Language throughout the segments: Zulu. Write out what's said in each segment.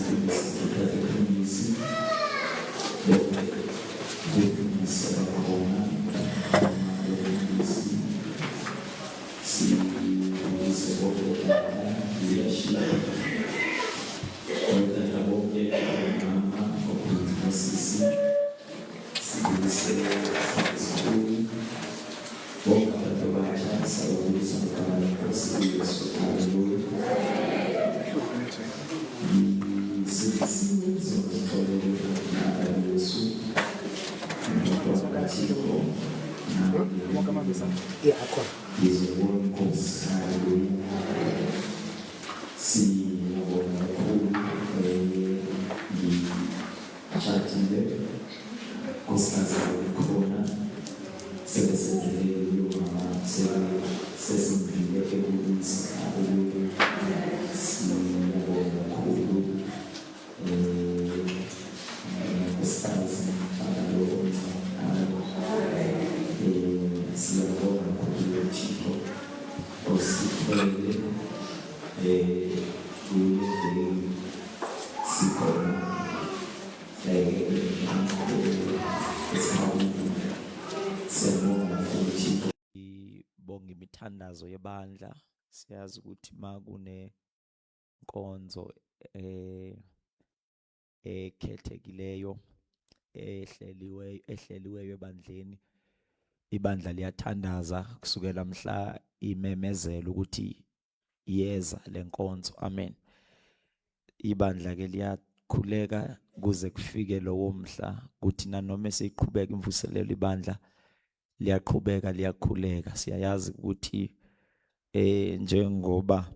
Sibulise utata umfundisi, bonke befundisi abakhona, abefundisi, sibulise bonke otata, leadership, otata bonke, omama, obhuti nosisi, sibulise Sunday school, bonke abantu abasha siyababulisa ngegama leNkosi uYesu. Haleluya. Ngisindisiwe, zixolelwe ngegama Yesu. Umntwana kaThixo. Yeah, akhona. Ngizobona inkosi. Haleluya. Siyabonga kakhulu, ngishadile, nkosikazi khona sebesendleleni yomama, sesimvile ebulisa. Haleluya. Siyabonga kakhulu, nkosikazi, mfana lo omncane. Siyabonga kakhulu uThixo osithwele kule day sikhona esikhawini. Siyabonga kakhulu uThixo. Bonga imithandazo yebandla. Siyazi ukuthi makune nkonzo ekhethekileyo ehleliweyo ebandleni, ibandla liyathandaza kusukela mhla imemezela ukuthi iyeza lenkonzo. Amen. Ibandla ke liyakhuleka kuze kufike lowo mhla, kuthi nanoma seyiqhubeka imvuselelo, ibandla liyaqhubeka liyakhuleka. Siyayazi ukuthi njengoba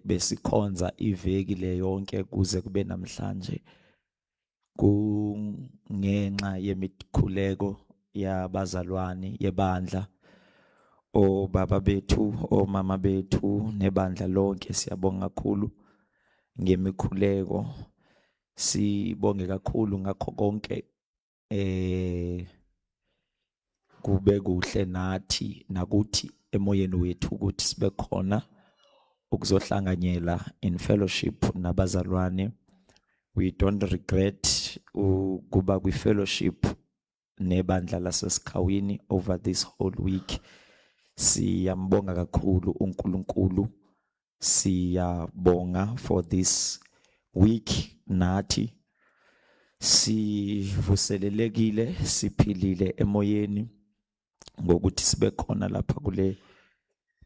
besikhonza iveki le yonke kuze kube namhlanje, kungenxa yemikhuleko yabazalwane yebandla, obaba bethu, omama bethu nebandla lonke. Siyabonga kakhulu ngemikhuleko, sibonge kakhulu ngakho konke. Kube kuhle nathi nakuthi emoyeni wethu ukuthi sibe khona ukuzohlanganyela in fellowship nabazalwane. We don't regret ukuba kwi fellowship nebandla laseSikhawini over this whole week. Siyambonga kakhulu uNkulunkulu, siyabonga for this week. Nathi sivuselelekile, siphilile emoyeni ngokuthi sibe khona lapha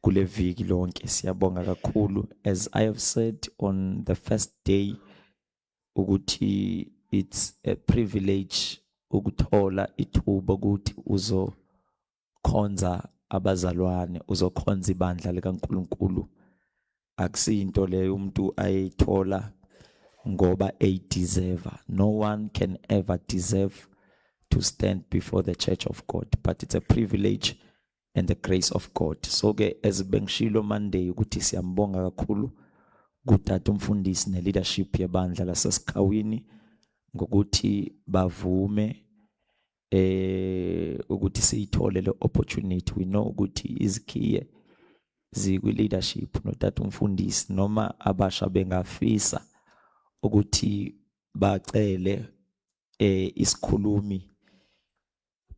kule viki lonke. Siyabonga kakhulu. As I have said on the first day ukuthi it's a privilege ukuthola ithuba ukuthi uzokhonza abazalwane, uzokhonza ibandla likaNkuluNkulu. Akusinto leyo umuntu ayithola ngoba eyideserve. No one can ever deserve to stand before the church of God, but it's a privilege and the grace of God. So ke, as bengishilo Monday ukuthi siyambonga kakhulu kutata umfundisi ne leadership yebandla laseSikhawini ngokuthi bavume ukuthi siyithole le opportunity. We know ukuthi izikhiye zikwi leadership notata umfundisi, noma abasha bengafisa ukuthi bacele isikhulumi,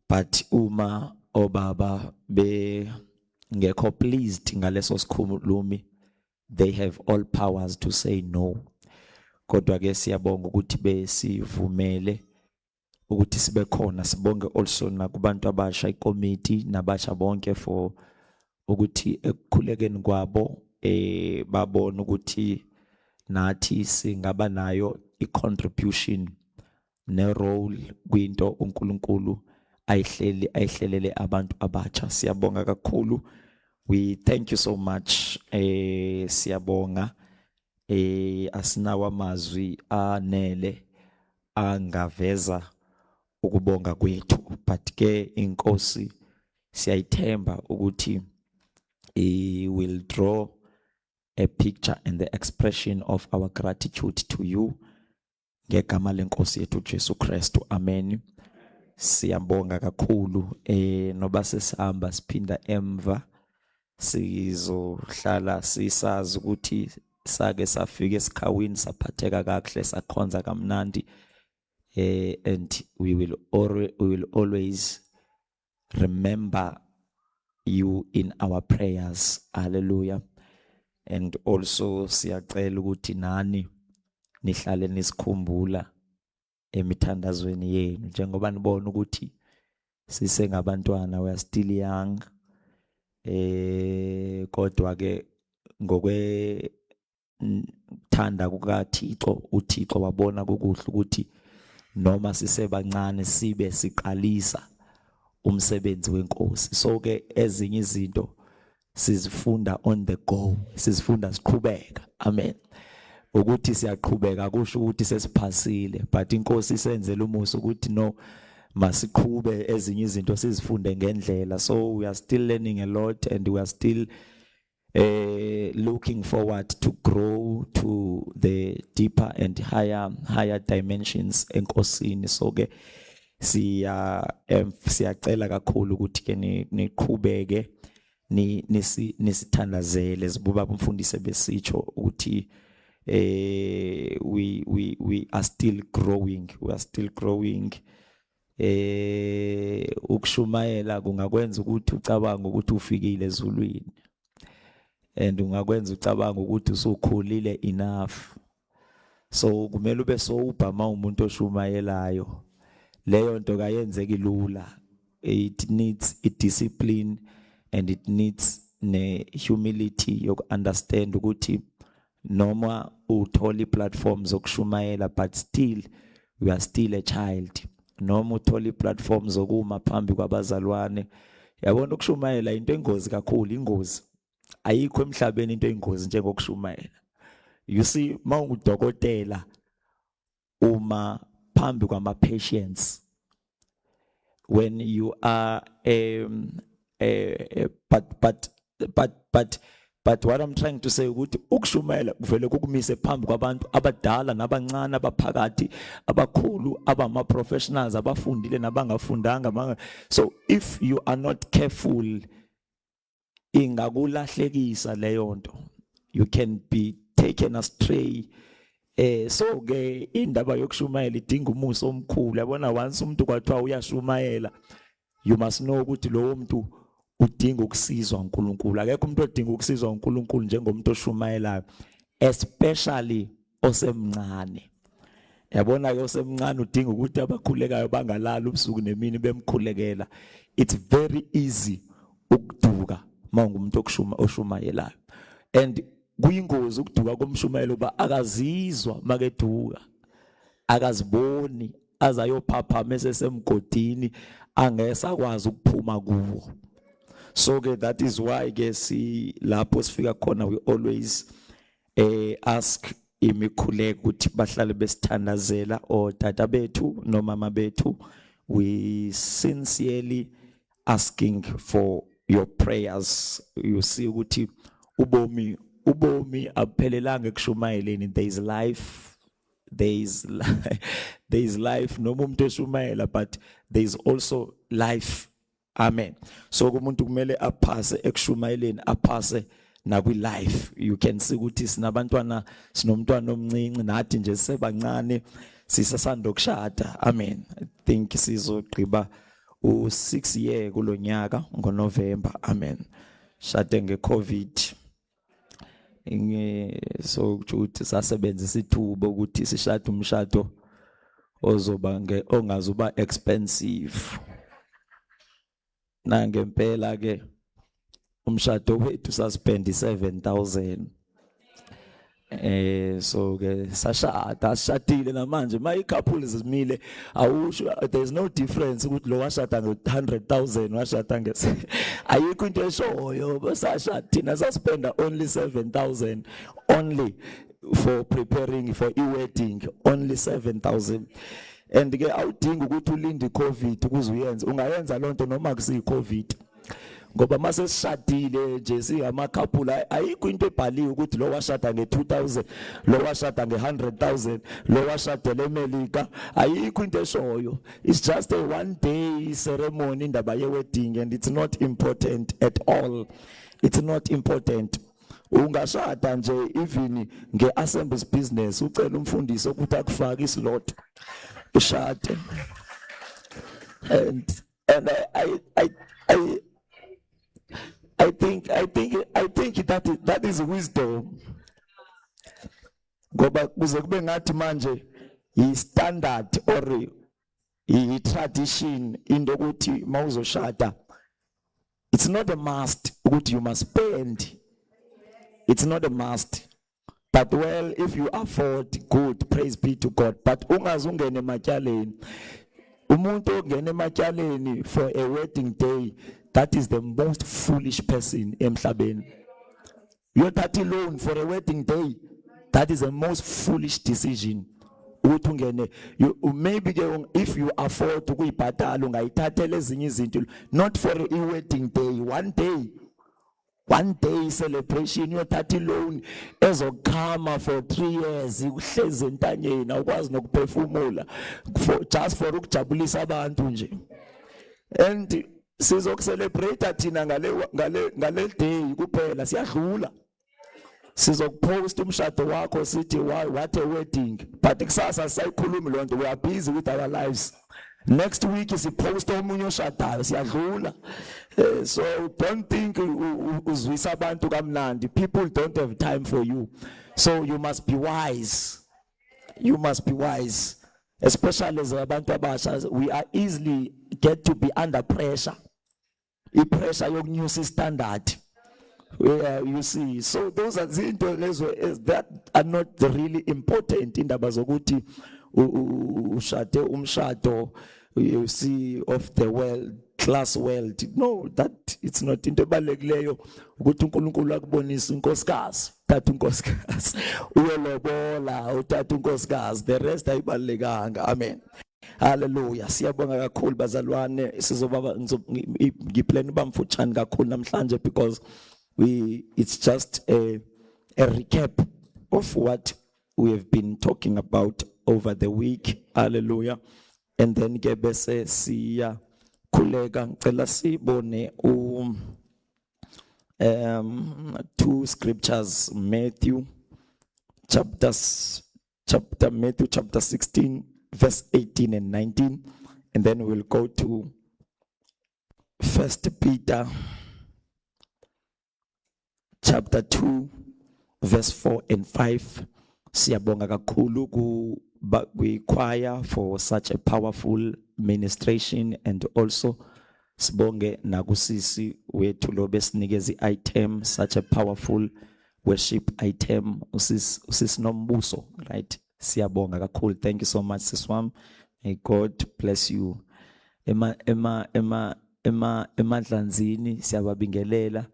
but uma obaba bengekho pleased ngaleso sikhulumi, they have all powers to say no. Kodwa ke siyabonga ukuthi besivumele ukuthi sibe khona. Sibonge also nakubantu abasha, ikomiti nabasha bonke, for ukuthi ekukhulekeni kwabo babona ukuthi nathi singaba nayo icontribution ne-role kwinto uNkulunkulu ayihleli ayihlelele abantu abatsha. Siyabonga kakhulu. We thank you so much. Siyabonga. Asinawo amazwi anele angaveza ukubonga kwethu, but ke inkosi siyayithemba ukuthi he will draw a picture and the expression of our gratitude to you ngegama lenkosi yethu Jesu Kristu. Amen. Siyabonga kakhulu. Noba sesihamba siphinda emva, sizohlala sisazi ukuthi Sake safika esikhawini, saphatheka kakuhle, sakhonza kamnandi, and we will always remember you in our prayers. Hallelujah. And also siyacela ukuthi nani nihlale nisikhumbula emithandazweni yenu, njengoba nibona ukuthi sisengabantwana, we are still young, kodwa ke ngokwe thanda kukaThixo, uThixo wabona kukuhle ukuthi noma sisebancane sibe siqalisa umsebenzi wenkosi. So ke ezinye izinto sizifunda on the go, sizifunda siqhubeka. Amen. Ukuthi siyaqhubeka kusho ukuthi sesiphasile, but inkosi isenzele umusa ukuthi no, masiqhube, ezinye izinto sizifunde ngendlela. So we are still learning a lot and we are still looking forward to grow to the deeper and higher dimensions enkosini. So ke siyacela kakhulu ukuthi ke niqhubeke ni nisithandazele zibuba umfundisi besitsho ukuthi we are still growing, we are still growing. Ukushumayela kungakwenza ukuthi ucabange ukuthi ufikile ezulwini and ungakwenza ucabanga ukuthi usukhulile enough. So kumele ube sober uma umuntu oshumayelayo. Leyo nto kayenzeki lula. It needs a discipline and it needs ne humility yoku understand ukuthi noma uthola i-platform zokushumayela, but still you are still a child. Noma uthola i-platform zokuma phambi kwabazalwane, yabona, ukushumayela into engozi kakhulu, ingozi. Ayikho emhlabeni into eyingozi njengokushumayela. You see, mawungudokotela, uma phambi kwama patients, when you are but what I'm trying to say ukuthi ukushumayela kuvele kukumise phambi kwabantu abadala nabancane, abaphakathi, abakhulu, abama professionals, abafundile nabangafundanga. So if you are not careful, ingakulahlekisa leyo nto. You can be taken astray. So ke indaba yokushumayela idinga umusa omkhulu. Yabona, once umuntu kwathiwa uyashumayela, you must know ukuthi lowo muntu udinga ukusizwa uNkulunkulu. Akekho umuntu odinga ukusizwa uNkulunkulu njengomuntu oshumayelayo, especially osemncane. Yabona ke, osemncane udinga ukuthi abakhulekayo bangalala ubusuku nemini bemkhulekela. It's very easy ukuduka mawungumuntu okushuma oshumayelayo, and kuyingozi ukuduka komshumayelo ba akazizwa makeduka, akaziboni azayophaphama esesemgodini angesakwazi ukuphuma kuwo. So ke that is why ke si lapho sifika khona, we always ask imikhuleko ukuthi bahlale besithandazela otata bethu nomama bethu. We sincerely asking for your prayers. You see ukuthi ubomi abuphelelanga ekushumayeleni. There is life, there is life noma umuntu eshumayela, but there is also life. Amen. So umuntu kumele aphase ekushumayeleni, aphase nakwi life. You can see ukuthi sinabantwana, sinomntwana omncinci, nathi nje sebancane, sisasanda ukushada. Amen. I think sizogqiba u6 year kulonyaka ngoNovember. Amen. Shade ngeCovid inge, so ukuthi sasebenzisa ithuba ukuthi sishade umshado ozoba nge ongazuba expensive. Nangempela ke umshado wethu saspend 7000. So ke sashada, sishadile namanje. My couple zimile, awusho, there is no difference ukuthi lo washada ngo 100,000, washada nge, ayikho into eshoyo. Basashada, thina saspenda only 7000 only for preparing for i wedding, only 7000. And ke awudingi ukuthi ulinde iCovid ukuze uyenze. Ungayenza lonto noma kusiyi Covid, ngoba mase sishadile nje singama couple, ayikho into ebhaliwe ukuthi lo washada nge2000, lo washada nge100,000, lo washadele eMelika. Ayikho into eshoyo. It's just a one day ceremony indaba ye wedding, and it's not important at all. It's not important. Ungashada nje even ngeAssemblies business, ucela umfundisi ukuthi akufake islot, ushade. And I think that is wisdom, ngoba kuze kube ngathi manje i standard or i tradition into ukuthi mawuzoshada, it's not a must ukuthi you must spend. It's not a must, but well, if you afford, good, praise be to God, but ungaze ungene ematyaleni. Umuntu ongena ematyaleni for a wedding day, that is the most foolish person emhlabeni. Uyothatha loan for a wedding day, that is the most foolish decision ukuthi ungene. Maybe ke if you afford ukuyibhatala, ungayithathela ezinye izinto, not for a wedding day. One day, one day celebration, uyothatha iloan ezokhama for 3 years, uhlezi entanyeni, awukwazi nokuphefumula, for just for ukujabulisa abantu nje. And sizokucelebrate thina ngale day kuphela, siyadlula. Sizokupost umshado wakho, sithi, "Why, what a wedding!" But kusasa sayikhulumi lonto. We are busy with our lives. Next week sipost omunye oshadayo, siyadlula. So don't think uzwisa abantu kamnandi. People don't have time for you, so you must be wise. You must be wise, especially as abantu abasha. We are easily get to be under pressure, i-pressure yokunyusa standard. Yeah, you see, so those are izinto lezo that are not really important, indaba zokuthi ushade umshado, you see, of the world class world. No, that it's not into ebalulekileyo ukuthi uNkulunkulu akubonise inkosikazi, thatha unkosikazi, uyolobola, uthatha unkosikazi. The rest ayibalulekanga. Amen, haleluya. Siyabonga kakhulu, bazalwane. Sizoba ngiplan uba mfutshane kakhulu namhlanje because we it's just a recap of what we have been talking about over the week. Hallelujah. And then ke bese siya khuleka. Ngicela sibone two scriptures, Matthew chapter 16 verse 18 and 19, and then we'll go to First Peter chapter 2 verse 4 and 5. Siyabonga kakhulu ku kwi-choir for such a powerful ministration, and also sibonge nakusisi wethu lo besinikeza i-item, such a powerful worship item, usisi Nombuso, right? Siyabonga kakhulu. Thank you so much, sis wami. May God bless you. Ema emadlanzini siyababingelela.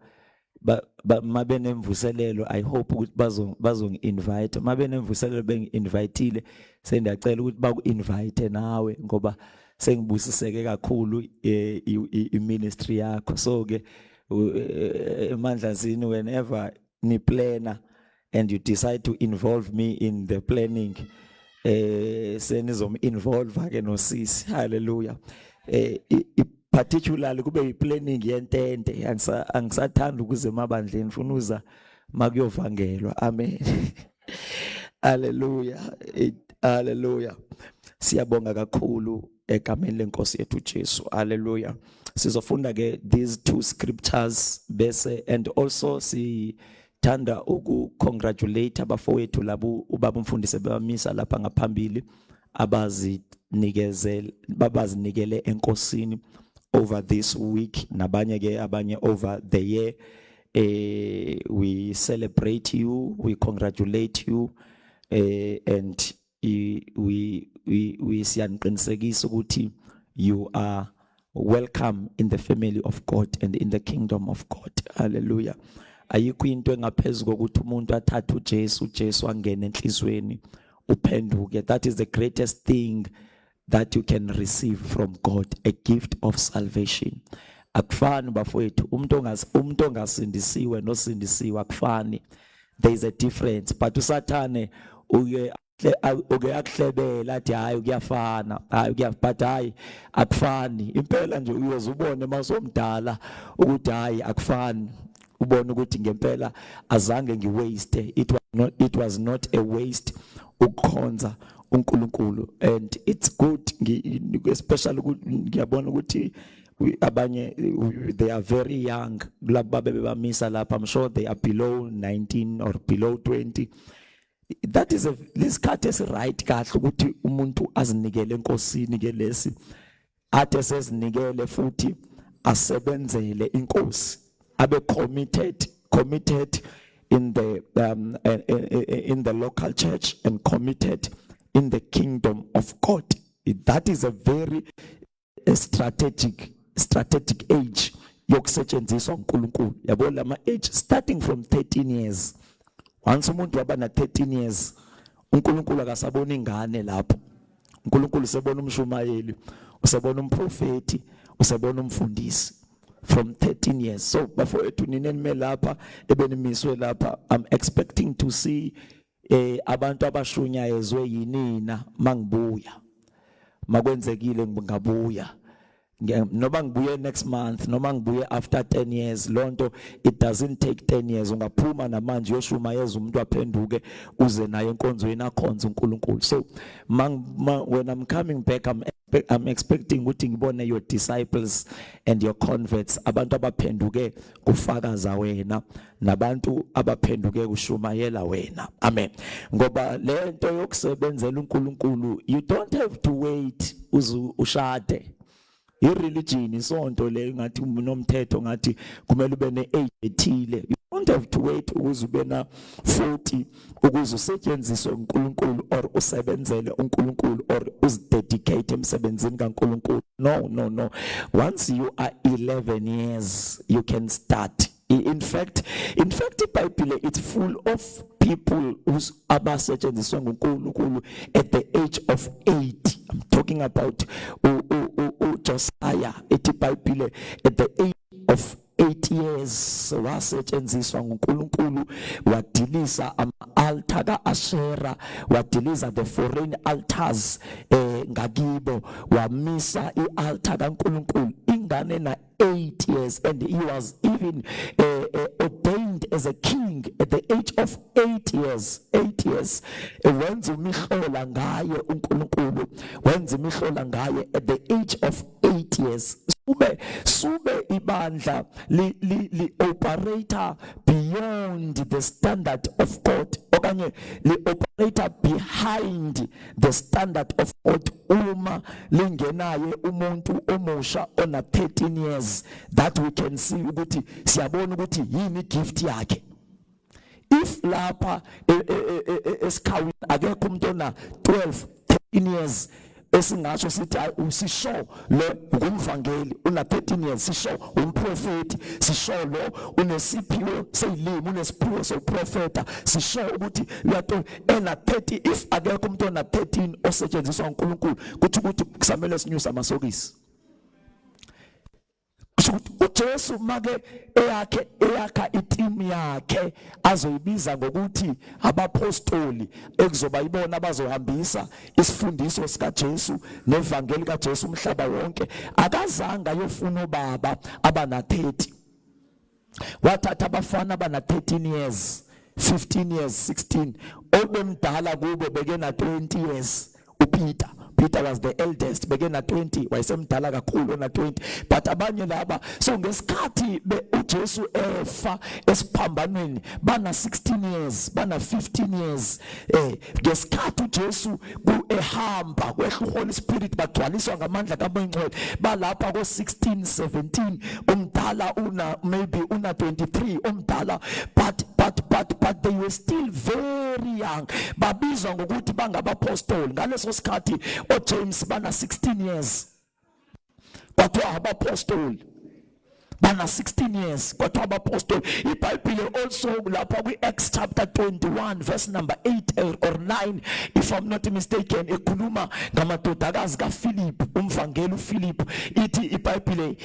Mabe nemvuselelo, I hope ukuthi bazo invite. Mabe nemvuselelo, bengi-inviteile, sendiyacela ukuthi baku invite nawe ngoba sengibusiseke kakhulu i-ministry yakho. So ke emandlazini, whenever ni plana and you decide to involve me in the planning, senizom involve ke nosisi. Hallelujah. Particularly kube yi-planning yentente. Angisathanda ukuze emabandleni, ngifuna uza makuyovangelwa. Amen, haleluya, haleluya. Siyabonga kakhulu egameni lenkosi yethu Jesu. Haleluya. Sizofunda ke these two scriptures bese, and also sithanda uku congratulate abafowethu labo ubaba umfundisi bamisa lapha ngaphambili, abazinikezele, babazinikele enkosini over this week, nabanye ke abanye over the year. We celebrate you, we congratulate you, and we siyaniqinisekisa ukuthi you are welcome in the family of God and in the kingdom of God. Hallelujah. Ayikho into engaphezulu kokuthi umuntu athathe uJesu, uJesu angene enhlizweni, uphenduke. That is the greatest thing that you can receive from God, a gift of salvation. Akufani, bafowethu, umuntu ongasindisiwe nosindisiwe, akufani. There is a difference, but usathane uke akuhlebela athi, "Hayi, kuyafana, hayi kuya," but hayi, akufani impela nje. Uyoze ubone masomdala ukuthi hayi, akufani. Ubone ukuthi ngempela azange ngiwaste, it was not a waste ukukhonza uNkulunkulu. And it's good, especially ngiyabona ukuthi abanye, they are very young laba babe bamisa lapha. I'm sure they are below 19 or below 20. That is a lesikhathi esiright kahle ukuthi umuntu azinikele enkosini ke lesi, athe sezinikele futhi asebenzele inkosi, abe committed in the local church and committed in the kingdom of God. That is a very strategic age yokusetshenziswa uNkulunkulu, yabo, lama age starting from 13 years. Once umuntu waba na 13 years, uNkulunkulu akasabona ingane lapho. uNkulunkulu usebona umshumayeli, usebona umprofeti, usebona umfundisi from 13 years. So bafowethu, nina enime lapha, ebenimiswe lapha, I'm expecting to see abantu abashunyayezwe yinina mangibuya. Makwenzekile ngabuya, noba ngibuye next month, noma ngibuye after 10 years, lonto it doesn't take 10 years. Ungaphuma namanje uyoshumayeza umuntu, aphenduke, uze naye enkonzweni, akhonze uNkulunkulu. So when I'm coming back, I'm expecting ukuthi ngibone your disciples and your converts, abantu abaphenduke kufakaza wena nabantu abaphenduke kushumayela wena. Amen. Ngoba lento yokusebenzela uNkulunkulu, you don't have to wait uze ushade. I-religion, isonto le, ngathi unomthetho, ngathi kumele ube ne-age ethile. You don't have to wait ukuze ube na 40 ukuze usetshenziswe uNkulunkulu or usebenzele uNkulunkulu or uzidedicate emsebenzini kaNkulunkulu. No, no, no. Once you are 11 years, you can start. In fact, iBhayibhile, it's full of people who's abasetshenziswa nguNkulunkulu at the age of 8. I'm talking about uJosiah. Ethi iBhayibhile at the age of 8 years wasetshenziswa nguNkulunkulu, wadiliza ama-altar kaAshera, wadiliza the foreign altars ngakibo, wamisa ialtar kaNkulunkulu. Ingane na 8 years, and he was even ordained as a king at the age of 8 years. 8 years. Wenza imihlola ngaye uNkulunkulu, wenza imihlola ngaye at the age of 8 years. Sube ibandla li operate beyond the standard of God okanye li operate behind the standard of God uma lingenaye umuntu omusha ona 13 years that we can see ukuthi siyabona ukuthi yini gift yakhe. If lapha esikhawini akekho umuntu ona 12 13 years esingasho sithi hayi, usisho lo ngumvangeli una 13 years, sisho umprofeti, sisho lo unesiphiwo sezilimi, unesiphiwo sokuprofeta, sisho ukuthi uyato ena 30, if akekho umuntu ona 13 osetshenziswa uNkulunkulu, kuthi ukuthi kusamele sinyusa amasokisi. Kusho ukuthi uJesu make eyakhe eyakha iteam yakhe azoyibiza ngokuthi abapostoli, ekuzoba ibona abazohambisa isifundiso sikaJesu nevangeli kaJesu umhlaba wonke, akazange ayofuna ubaba abana 30. Wathatha abafana abana 13 years, 15 years, 16. Obemdala kubo bekena 20 years, uPeter. Peter was the eldest, bekena 20, wayesemdala kakhulu ona 20, but abanye laba, so ngesikhathi uJesu efa esiphambanweni bana 16 years, bana 15 years. Ngesikhathi uJesu ehamba, kwehla uHoly Spirit, bagcwaliswa ngamandla kaMoya Ngcwele, balapha ko 16 17. Umdala una maybe una 23 umdala, but they were still very young. Babizwa ngokuthi bangabapostoli ngaleso sikhathi. OJames bana 16 years, kwathiwa abapostoli. Bana 16 years, kwathiwa abapostoli. IBhayibhile also lapha kwi-Acts chapter 21 verse number 8 or 9, if I'm not mistaken, ikhuluma ngamadodakazi kaPhilip, umvangeli uPhilip. Ithi iBhayibhile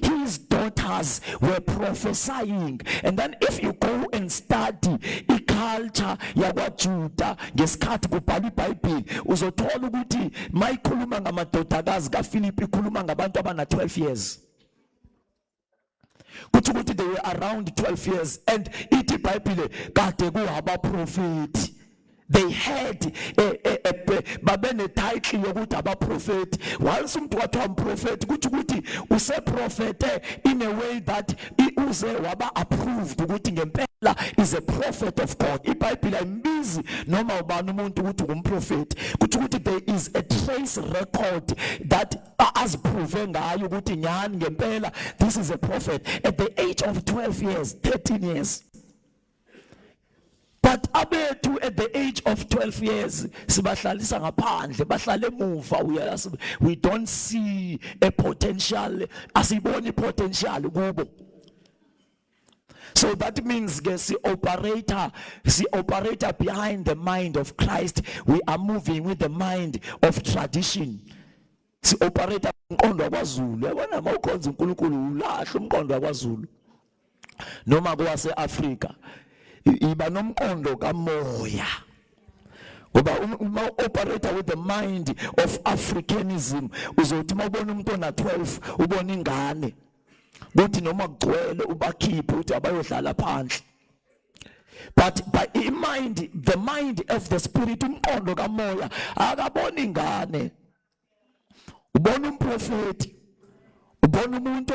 his daughters were prophesying. And then if you go and study iculture yakwaJuda ngesikhathi kubhalwa iBhayibheli, uzothola ukuthi mayikhuluma ngamadodakazi kaPhilip, ikhuluma ngabantu abana 12 years. Kuthi ukuthi they were around 12 years, and ithi iBhayibhile kade kuhabaprofeti. They had a babe ne title yokuthi abaprofeti. Once umuntu wathiwa umprofeti, kuthi ukuthi useprofete in a way that uze waba approved ukuthi ngempela is a prophet of God. IBhayibheli ayimbizi noma ubani umuntu ukuthi ngumprofeti. Kuthi ukuthi there is a trace record that aziprove ngayo ukuthi nyani ngempela this is a prophet at the age of 12 years, 13 years. But abethu at the age of 12 years sibahlalisa ngaphandle, bahlale emuva. We don't see a potential, asiboni potential kubo. So that means ke si operator behind the mind of Christ. We are moving with the mind of tradition. Si operate umqondo wakwaZulu. Yabona, mawukhonza uNkulunkulu, ulahla umqondo wakwaZulu noma kwase Africa, iba nomqondo kamoya, ngoba uma operate with the mind of Africanism, uzothi mawubona umuntu ona 12 ubona ingane, kuthi noma kugcwele ubakhiphe, uthi abayodlala phandle. But by mind the mind of the spirit, umqondo kamoya, akabona ingane, ubona umprofeti, ubona umuntu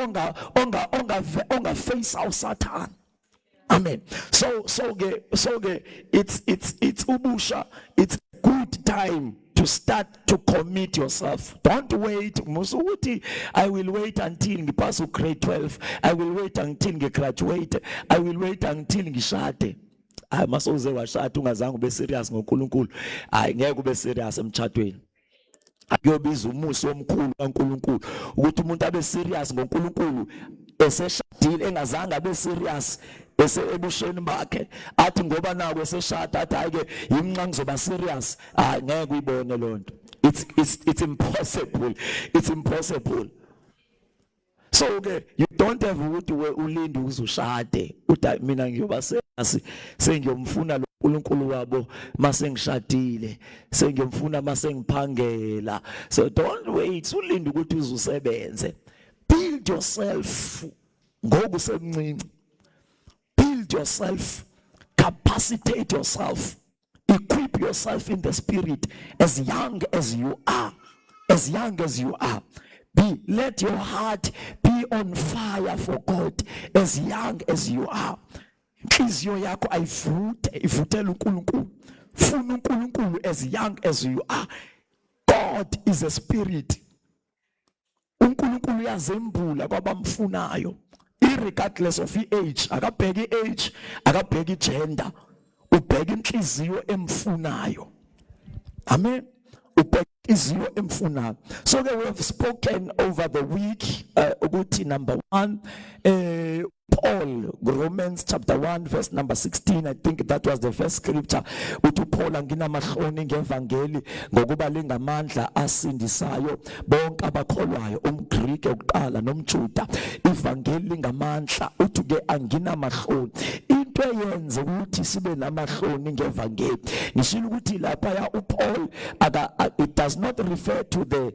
onga face uSathana. Amen. So ke it's ubusha, it's good time to start to commit yourself. Don't wait. Musukuthi I will wait until ngipass u grade 12, I will wait until ngigraduate, I will wait until ngishade. Hayi, mase washada ungazange ube serious ngoNkulunkulu, hayi, ngeke ube serious emtchadweni. Akuyobiza umusa omkhulu kaNkulunkulu ukuthi umuntu abe serious ngoNkulunkulu eseshadile, engazange abe serious ese ebusheni bakhe, athi ngoba nako eseshada, athi hayi ke yimnxa ngizoba serious. Hayi, ngeke uyibone lonto. It's impossible, it's impossible. So ke you don't have ukuthi ulinde ukuze ushade, uthi mina ngiyoba serious, sengiyomfuna lo uNkulunkulu wabo mase ngishadile, sengiyomfuna mase ngiphangela. So don't wait, ulinde ukuthi uzusebenze. Build yourself ngoku semncinci. Build yourself, capacitate yourself, equip yourself in the spirit as young as you are, as young as you are. Be let your heart be on fire for God as young as you are. Inhliziyo yakho ayivuthe, ivuthele uNkulunkulu. Funa uNkulunkulu as young as you are. God is a spirit. uNkulunkulu uyazembula kwabamfunayo irregardless of age. Akabheki age, akabheki gender, ubheka inhliziyo emfunayo. Amen, ubheka inhliziyo emfunayo. So ke we have spoken over the week ukuthi number 1, Paul, Romans chapter 1 verse number 16, I think that was the first scripture. Uthi Paul, anginamahloni ngevangeli, ngokuba lingamandla asindisayo bonke abakholwayo, umGreek oqala nomJuda. Ivangeli lingamandla. Uthi ke anginamahloni. Into eyenza ukuthi sibe namahloni ngevangeli, ngishilo ukuthi lapha ya uPaul aka it does not refer to the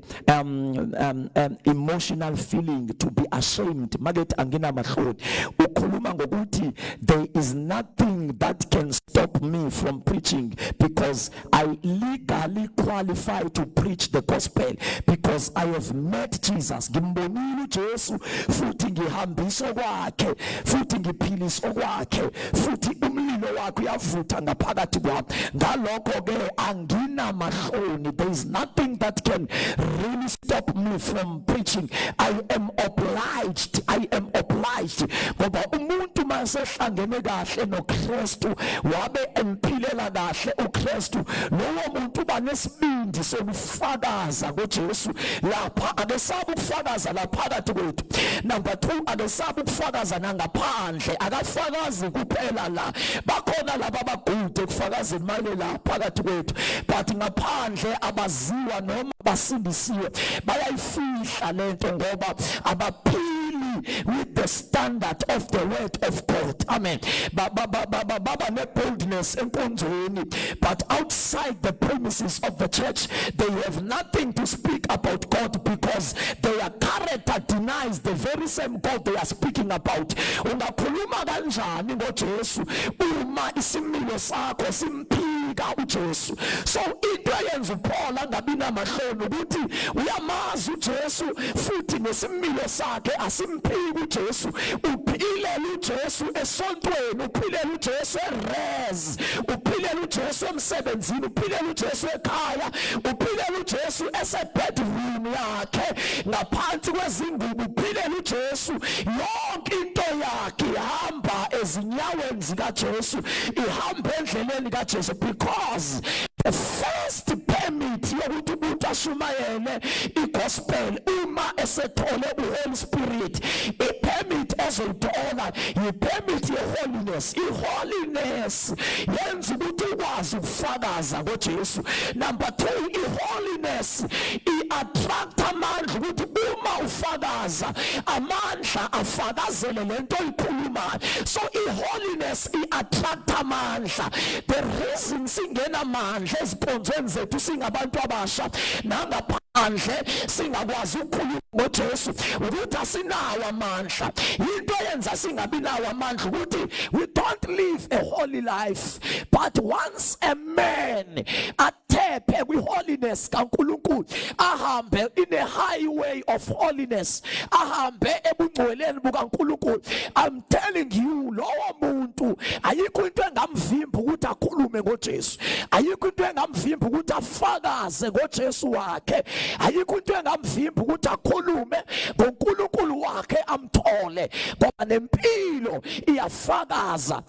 emotional feeling to be ashamed. Makethi anginamahloni, ukhuluma ngokuthi there is nothing that can stop me from preaching, because I legally qualify to preach the gospel because I have met Jesus. Ngimbonile uJesu, futhi ngihambisa kwakhe, futhi ngiphilisa kwakhe, futhi umlilo wakhe uyavutha ngaphakathi kwami. Ngalokho ke anginamahloni. There is nothing that can really stop me from preaching. I am obliged, I am obliged, ngoba umuntu masehlangene kahle noKristu, wabe emphilela kahle uKristu, lowo muntu uba nesibindi sokufakaza ngoJesu. Lapha akesabi ukufakaza la phakathi kwethu. Number 2, akesabi ukufakaza nangaphandle. Akafakazi kuphela la. Bakhona laba abagude ekufakazeni manje la phakathi kwethu, but ngaphandle abaziwa noma basindisiwe. Bayayifihla lento ngoba abaphili. agree with the standard of the word of God. Amen. Baba ne-boldness enkonzweni, but outside the premises of the church they have nothing to speak about God, because their character denies the very same God they are speaking about. Ungakhuluma kanjani ngoJesu uma isimilo sakho simphika uJesu? So into eyenza uPaul angabi namahloni ukuthi uyamazi uJesu, futhi nesimilo sakhe asimphiki uJesu. Uphilela uJesu esontweni, uphilela uJesu eres, uphilela uJesu emsebenzini, uphilela uJesu ekhaya, uphilela uJesu esebedroom yakhe ngaphansi kwezingubo, uphilela uJesu. Yonke into yakhe ihamba ezinyaweni zikaJesu, ihamba endleleni kaJesu, because the first permit yokuthi umuntu ashumayele igospel uma esethole uHoly Spirit, ipermit ezoyithola yipermit yeholiness. Iholiness yenza ukuthi ukwazi ukufakaza ngoJesu. Number 2, iholiness iattract amandla, ukuthi uma ufakaza, amandla afakazele lento oyikhulumayo. So iholiness iattract amandla. The reason singena mandla ezinkonzweni zethu singabantu abasha nangaphandle, singakwazi ukukhuluma ngoJesu, ukuthi asinawo amandla. Into eyenza singabi nawo amandla ukuthi we don't live a holy life. But once a man athephe kwiholiness kaNkuluNkulu, ahambe in a highway of holiness, ahambe ebungcweleni bukaNkuluNkulu, I'm telling you, lowo muntu ayikho into engamvimba ukuthi akhulume ngoJesu, ayikho into engamvimba ukuthi afakaze ngoJesu wakhe, ayikho into engamvimba ukuthi akhulume ngoNkulunkulu wakhe amthole, ngoba nempilo iyafakaza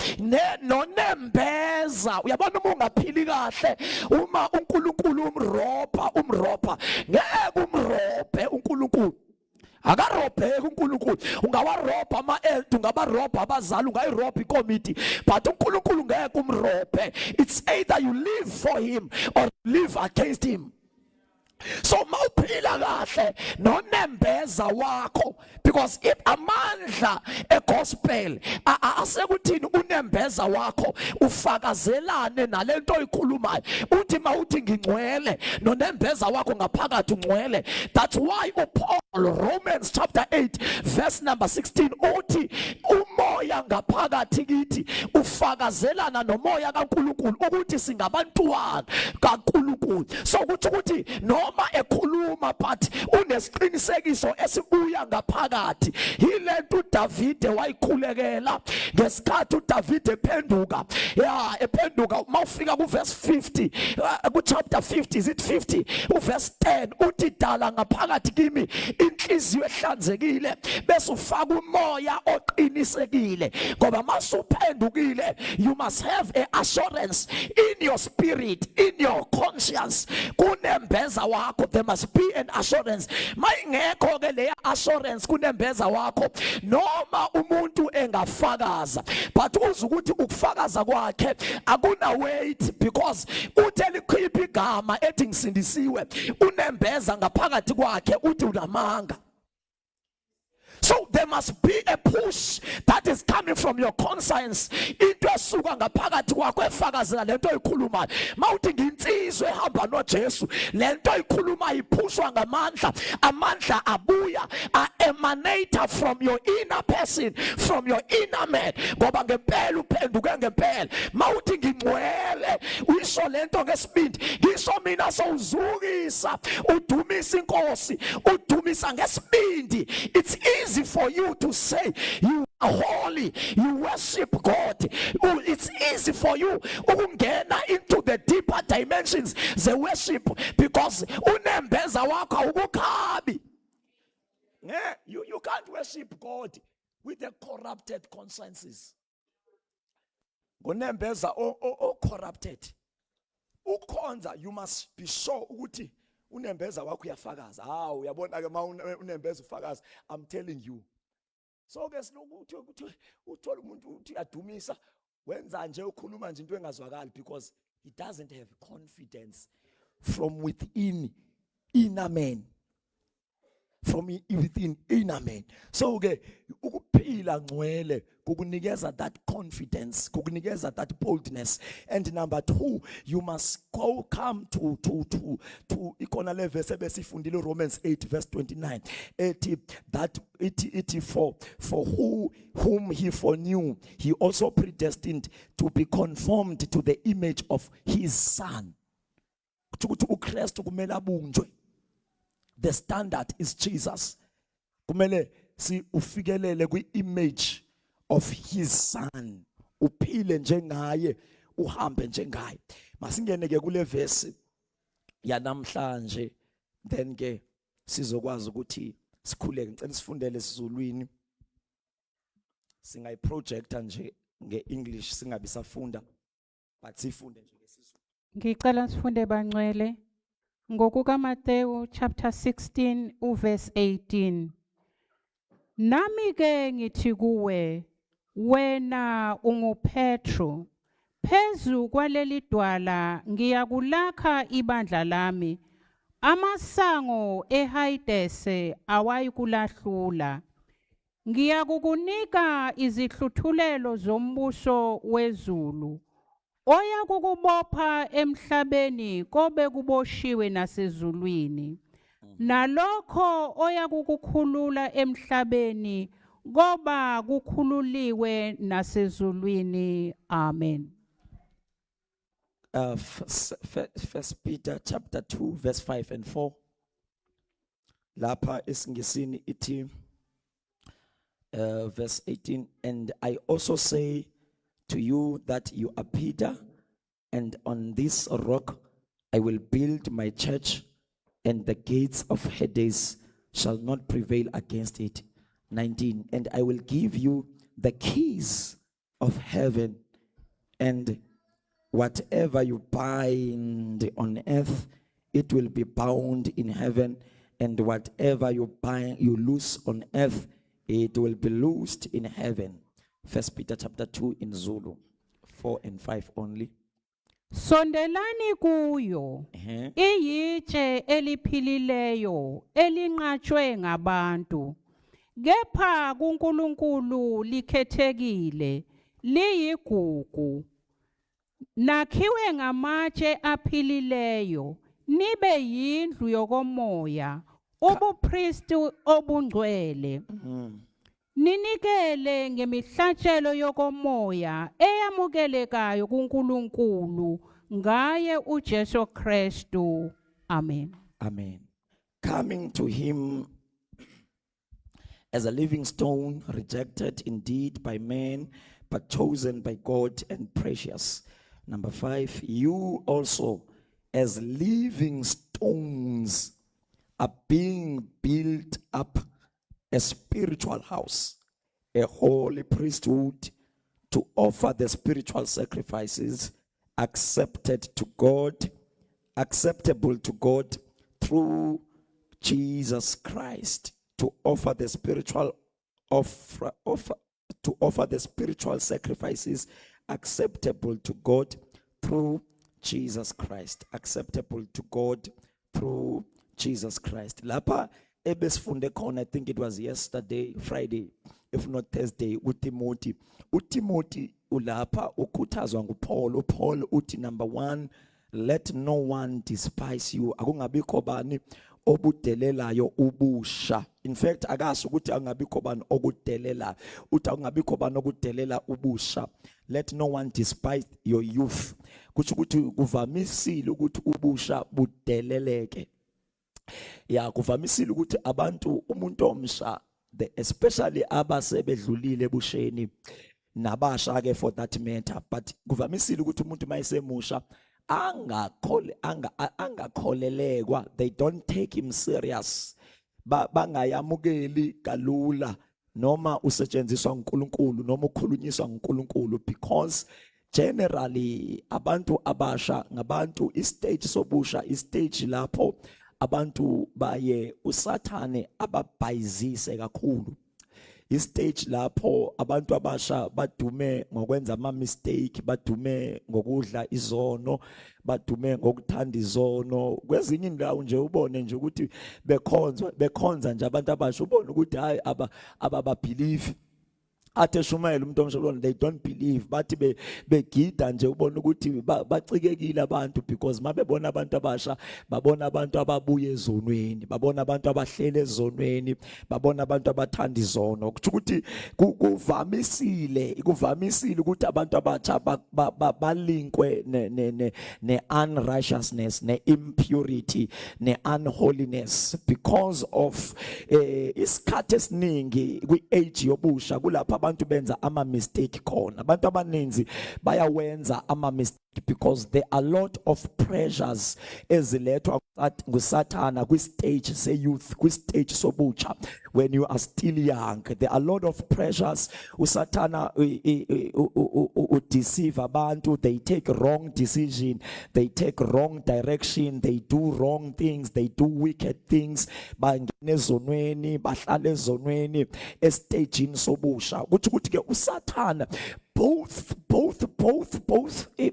nonembeza. Uyabona, uma ungaphili kahle, uma uNkulunkulu umrobha, umrobha, ngeke umrobhe uNkulunkulu. Akarobheki uNkulunkulu. Ungawarobha ama-elder, ungabarobha abazali, ungayirobha ikomiti, but uNkulunkulu ngeke umrobhe. It's either you live for him or live against him. So mawuphila kahle nonembeza wakho, because if amandla egospel asekuthini unembeza wakho ufakazelane nalento oyikhulumayo. Uthi mawuthi ngingcwele, nonembeza wakho ngaphakathi ungcwele. That's why uPaul, Romans chapter 8 verse number 16, uthi umoya ngaphakathi kithi ufakazelana nomoya kaNkuluNkulu ukuthi singabantwana kaNkuluNkulu. So kuthi ukuthi noma ekhuluma, but unesiqinisekiso esibuya ngaphakathi. Yilento uDavide wayikhulekela ngesikhathi uDavide ephenduka, ya, ephenduka. Mawufika ku verse 50, ku chapter 50, is it 50, uverse 10, uthi, "Dala ngaphakathi kimi inhliziyo ehlanzekile, bese ufaka umoya oqinisekile." Ngoba masuphendukile, you must have a assurance in your spirit, in your conscience, kunembeza wakho. There must be an assurance. Mayingekho ke leya assurance kunembeza wakho, noma umuntu engafakaza, but uze ukuthi ukufakaza kwakhe akuna weight, because uthe likhipha igama ethi ngisindisiwe, unembeza ngaphakathi kwakhe uthi unamanga. So there must be a push that is coming from your conscience. Into esuka ngaphakathi kwakho efakazela lento oyikhulumayo. Mawuthi nginsizwe ehamba noJesu, lento oyikhulumayo iphushwa ngamandla. Amandla abuya a emanate from your inner person, from your inner man. Ngoba ngempela uphenduke ngempela. Mawuthi ngingcwele, uyisho lento ngesibindi. Ngisho mina sowuzukisa, udumisa inkosi, udumisa ngesibindi. It's easy for you to say you are holy, you worship God. It's easy for you ukungena into the deeper dimensions the worship, because unembeza wakho awukukhabi. Yeah, you can't worship God with the corrupted consciences. Ngonembeza o corrupted. Ukhonza, you must be sure ukuthi unembeza wakho uyafakaza. Hawu, uyabona ke, ma unembeza ufakaza, I'm telling you. So ke silokuthi ukuthi uthola umuntu uthi uyadumisa, wenza nje, ukhuluma nje into engazwakali, because he doesn't have confidence from within, inner man. From within inner man. So ke ukuphila ngcwele kukunikeza that confidence, kukunikeza that boldness. And number 2, you must go come to ikhona le verse ebesifundile, Romans 8 verse 29, ethi that ithi for whom he foreknew, he also predestined to be conformed to the image of his son. Kuthi ukuthi uKristu kumele abunjwe. The standard is Jesus. Kumele si ufikelele kwi image of his son, uphile njengaye, uhambe njengaye. Masingene ke kule verse yanamhlanje, then ke sizokwazi ukuthi sikhuleke. Ngicela sifundele esiZulwini, singayiprojecta nje ngeEnglish, singabi safunda, but sifunde nje ngesiZulu. Ngicela sifunde, bangcwele, ngokukaMateyu chapter 16 uverse 18. Nami ke ngithi kuwe, wena unguPetro, phezu kwaleli dwala ngiyakulakha ibandla lami, amasango eHayidese awayikulahlula. Ngiyakukunika izihluthulelo zombuso wezulu. Oya kukubopha emhlabeni kobe kuboshiwe nasezulwini. Nalokho oya kukukhulula emhlabeni koba kukhululiwe nasezulwini. Amen. First Peter chapter 2 verse 5 and 4. Lapha esiNgisini ithi, verse 18, "And I also say to you that you are Peter, and on this rock I will build my church, and the gates of Hades shall not prevail against it." 19, "And I will give you the keys of heaven, and whatever you bind on earth, it will be bound in heaven, and whatever you loose on earth, it will be loosed in heaven." First Peter chapter 2 in Zulu, 4 and 5 only. Sondelani kuyo. Iyitshe eliphilileyo elinqatshwe ngabantu, kepha kuNkulunkulu likhethekile liyigugu. Nakhiwe ngamatshe aphilileyo, nibe yindlu yokomoya, ubupristi obungcwele. Ninikele ngemihlatshelo yokomoya eyamukelekayo kuNkulunkulu ngaye uJesu Kristu. Amen. Amen. "Coming to him as a living stone, rejected indeed by men, but chosen by God and precious." Number 5, "You also, as living stones, are being built up a spiritual house, a holy priesthood, to offer the spiritual sacrifices accepted to God, acceptable to God through Jesus Christ," to offer the spiritual sacrifices acceptable to God through Jesus Christ, acceptable to God through Jesus Christ. Lapha ebesifunde khona, I think it was yesterday, Friday, if not Thursday, uTimothy. uTimothy ulapha ukhuthazwa nguPaul. uPaul uthi, number 1, let no one despise you. Akungabikho bani obudelelayo ubusha. In fact, akasho ukuthi akungabikho bani okudelelayo, uthi akungabikho bani okudelela ubusha. Let no one despise your youth. Kusho ukuthi kuvamisile ukuthi ubusha budeleleke. Ya, kuvamisile ukuthi abantu, umuntu omsha, the especially abasebedlulile ebusheni nabasha ke for that matter, but kuvamisile ukuthi umuntu mayesemusha angakhole angakholelekwa. They don't take him serious. Bangayamukeli kalula noma usetshenziswa uNkulunkulu noma ukhulunyiswa uNkulunkulu, because generally abantu abasha ngabantu, istage sobusha istage lapho abantu baye uSathane ababhayizise kakhulu. I-stage lapho abantu abasha badume ngokwenza ama mistake, badume ngokudla izono, badume ngokuthanda izono. Kwezinye indawo nje ubone nje ukuthi bekhonzwa, bekhonza nje abantu abasha, ubone ukuthi hayi, aba ababelieve. Athi eshumayela umuntu omsha, ubona they don't believe. Bathi begida nje, ubona ukuthi bacikekile abantu, because mabebona abantu abasha, babona abantu ababuye ezonweni, babona abantu abahlele ezonweni, babona abantu abathanda izono. Kusho ukuthi kuvamisile ukuthi abantu abatsha balinkwe ne unrighteousness, ne impurity, ne unholiness, because of isikhathi esiningi kwi age yobusha kulapho abantu benza ama mistake khona. Abantu abaninzi bayawenza ama mistake because there are a lot of pressures ezilethwa ngusathana kwi stage se youth, kwi stage sobutsha. When you are still young, there are a lot of pressures. Usathana u deceive abantu. They take wrong decision, they take wrong direction, they do wrong things, they do wicked things. Bangena ezonweni, bahlala ezonweni estagini sobusha. Kuthi ukuthi ke usathana, both,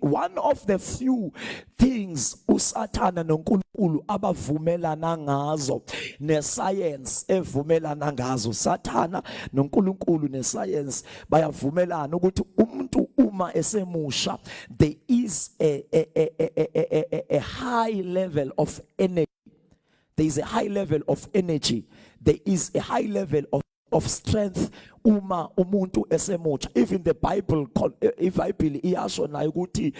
one of the few things usathana noNkulunkulu abavumelana ngazo, nescience evumelana ngazo, sathana noNkulunkulu nescience bayavumelana ukuthi umuntu uma esemusha, there is a high level of energy. There is a high level of energy, there is a high level of strength uma umuntu esemutsha. Even the Bible, iBhayibheli iyasho nayo ukuthi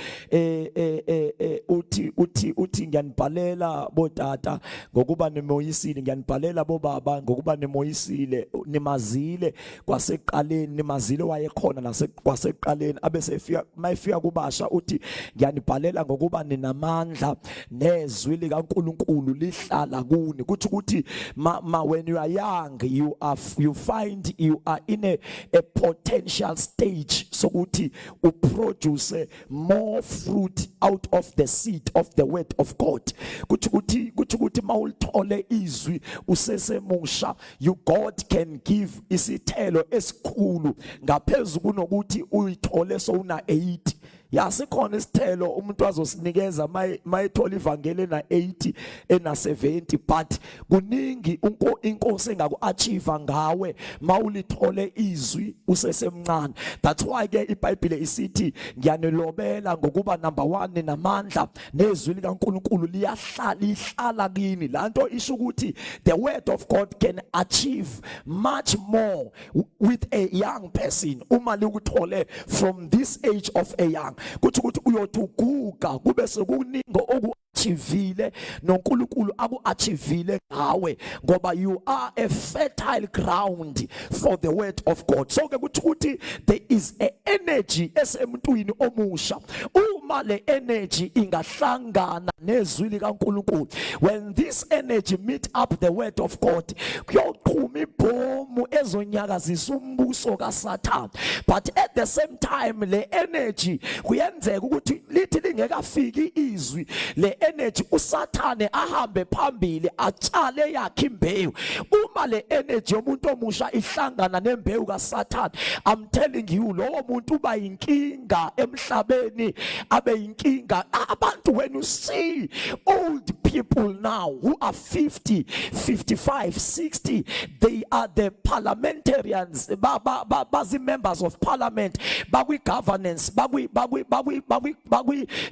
uthi ngiyanibhalela botata ngokuba nimoyisile, ngiyanibhalela bobaba ngokuba nimoyisile, nimazile kwasekuqaleni, nimazile wayekhona nase kwasekuqaleni. Abese efika, mayifika kubasha uthi ngiyanibhalela ngokuba ninamandla nezwi likaNkuluNkulu lihlala kuni. Kuthi ukuthi ma when you are young, you find you are in a potential stage sokuthi uproduce more fruit out of the seed of the word of God. Kuthi ukuthi mawulithole izwi usesemusha, you God can give isithelo esikhulu ngaphezulu kunokuthi uyithole sowuna 80. Yasikhona isithelo umuntu azosinikeza mayethola ivangeli na 80, ena 70, but kuningi inkosi engaku-achieve ngawe mawulithole izwi usesemncane. That's why ke iBhayibheli isithi ngiyanilobela ngokuba, number 1, namandla nezwi likaNkuluNkulu liyahlala, lihlala kini. Lanto isho ukuthi the word of God can achieve much more with a young person uma likuthole from this age of a young. Kuthi ukuthi uyothi uguga kube sekuningi oku achievile noNkulunkulu aku-achievile ngawe, ngoba you are a fertile ground for the word of God. So ke kuthi ukuthi there is a energy esemntwini omusha. Uma le energy ingahlangana nezwi likaNkulunkulu, when this energy meet up the word of God, kuyoqhuma ibhomu ezonyakazisa umbuso kaSathane. But at the same time, le energy kuyenzeka ukuthi lithi lingekafiki izwi, le energy, uSathane ahambe phambili atshale yakhe imbewu. Uma le energy yomuntu omusha ihlangana nembewu kaSathane, I'm telling you, lowo muntu uba inkinga emhlabeni, abe inkinga abantu. When you see old people now who are 50, 55, 60, they are the parliamentarians, ba ba ba bazi members of parliament, bakwi governance, bakwi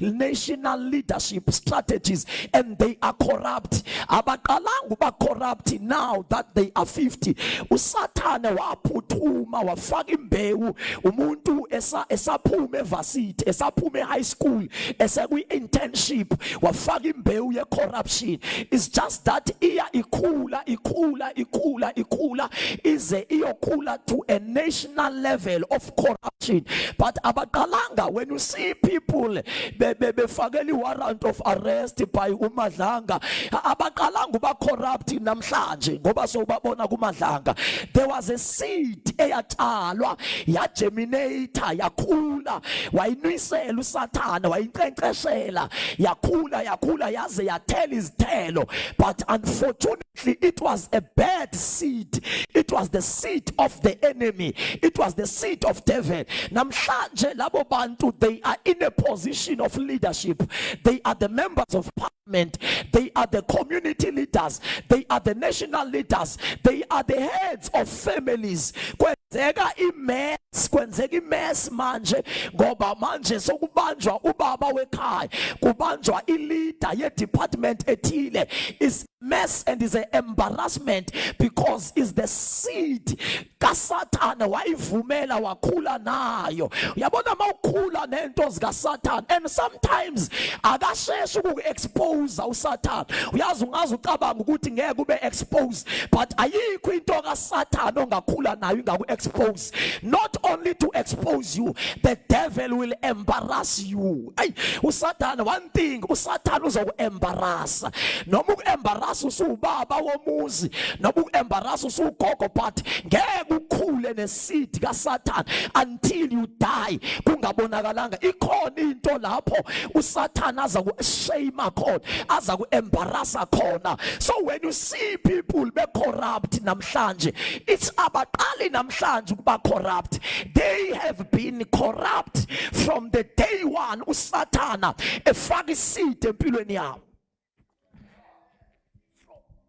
national leadership strategies, and they are corrupt. Abaqalanga uba corrupt now that they are 50. Usathane waphuthuma wafaka imbewu umuntu esaphuma evarsity, esaphuma ehigh school, esekwi internship, wafaka imbewu ye corruption. It's just that iya ikhula, ikhula, ikhula, ikhula, ize iyokhula to a national level of corruption. But abaqalanga. When you see people befakela warrant of arrest by uMadlanga, abaqalanga uba corrupt namhlanje ngoba so ubabona kuMadlanga. There was a seed eyatshalwa, yagerminate, yakhula, wayinwisela uSathana, wayinkcenkceshela, yakhula, yakhula, yaze yathela izithelo. But unfortunately, it was a bad seed. It was the seed of the enemy. It was the seed of devil. Namhlanje labo bantu, they are in a position of leadership. They are the members of parliament, they are the community leaders, they are the national leaders, they are the heads of families. Kwenzeka imess, kwenzeka imess manje, ngoba manje sokubanjwa ubaba wekhaya, kubanjwa ileader ye department ethile. Is mess and is an embarrassment because is the seed kaSathane, wayivumela wakhula nayo. Uyabona, mawukhula nento zikaSathane, and sometimes akasheshi ukuexpose uSathane. Uyazi, ungaze ucabanga ukuthi ngeke ube exposed, but ayikho into kaSathane ongakhula nayo ingaku expose. Not only to expose you, the devil will embarrass you. Ay, uSathane, one thing, uSathane uzoku-embarrass, noma uku-embarrass usubaba womuzi, noma uku-embarrass usugogo, but ngeke ukhule neseed kaSathane until you die kungabonakalanga. Ikhona into lapho uSathane aza ku-shame khona, aza ku-embarrassa khona. So when you see people be corrupt namhlanje, it's abaqali namhlanje ukuba corrupt. They have been corrupt from the day one uSathana efaka iseed empilweni yabo.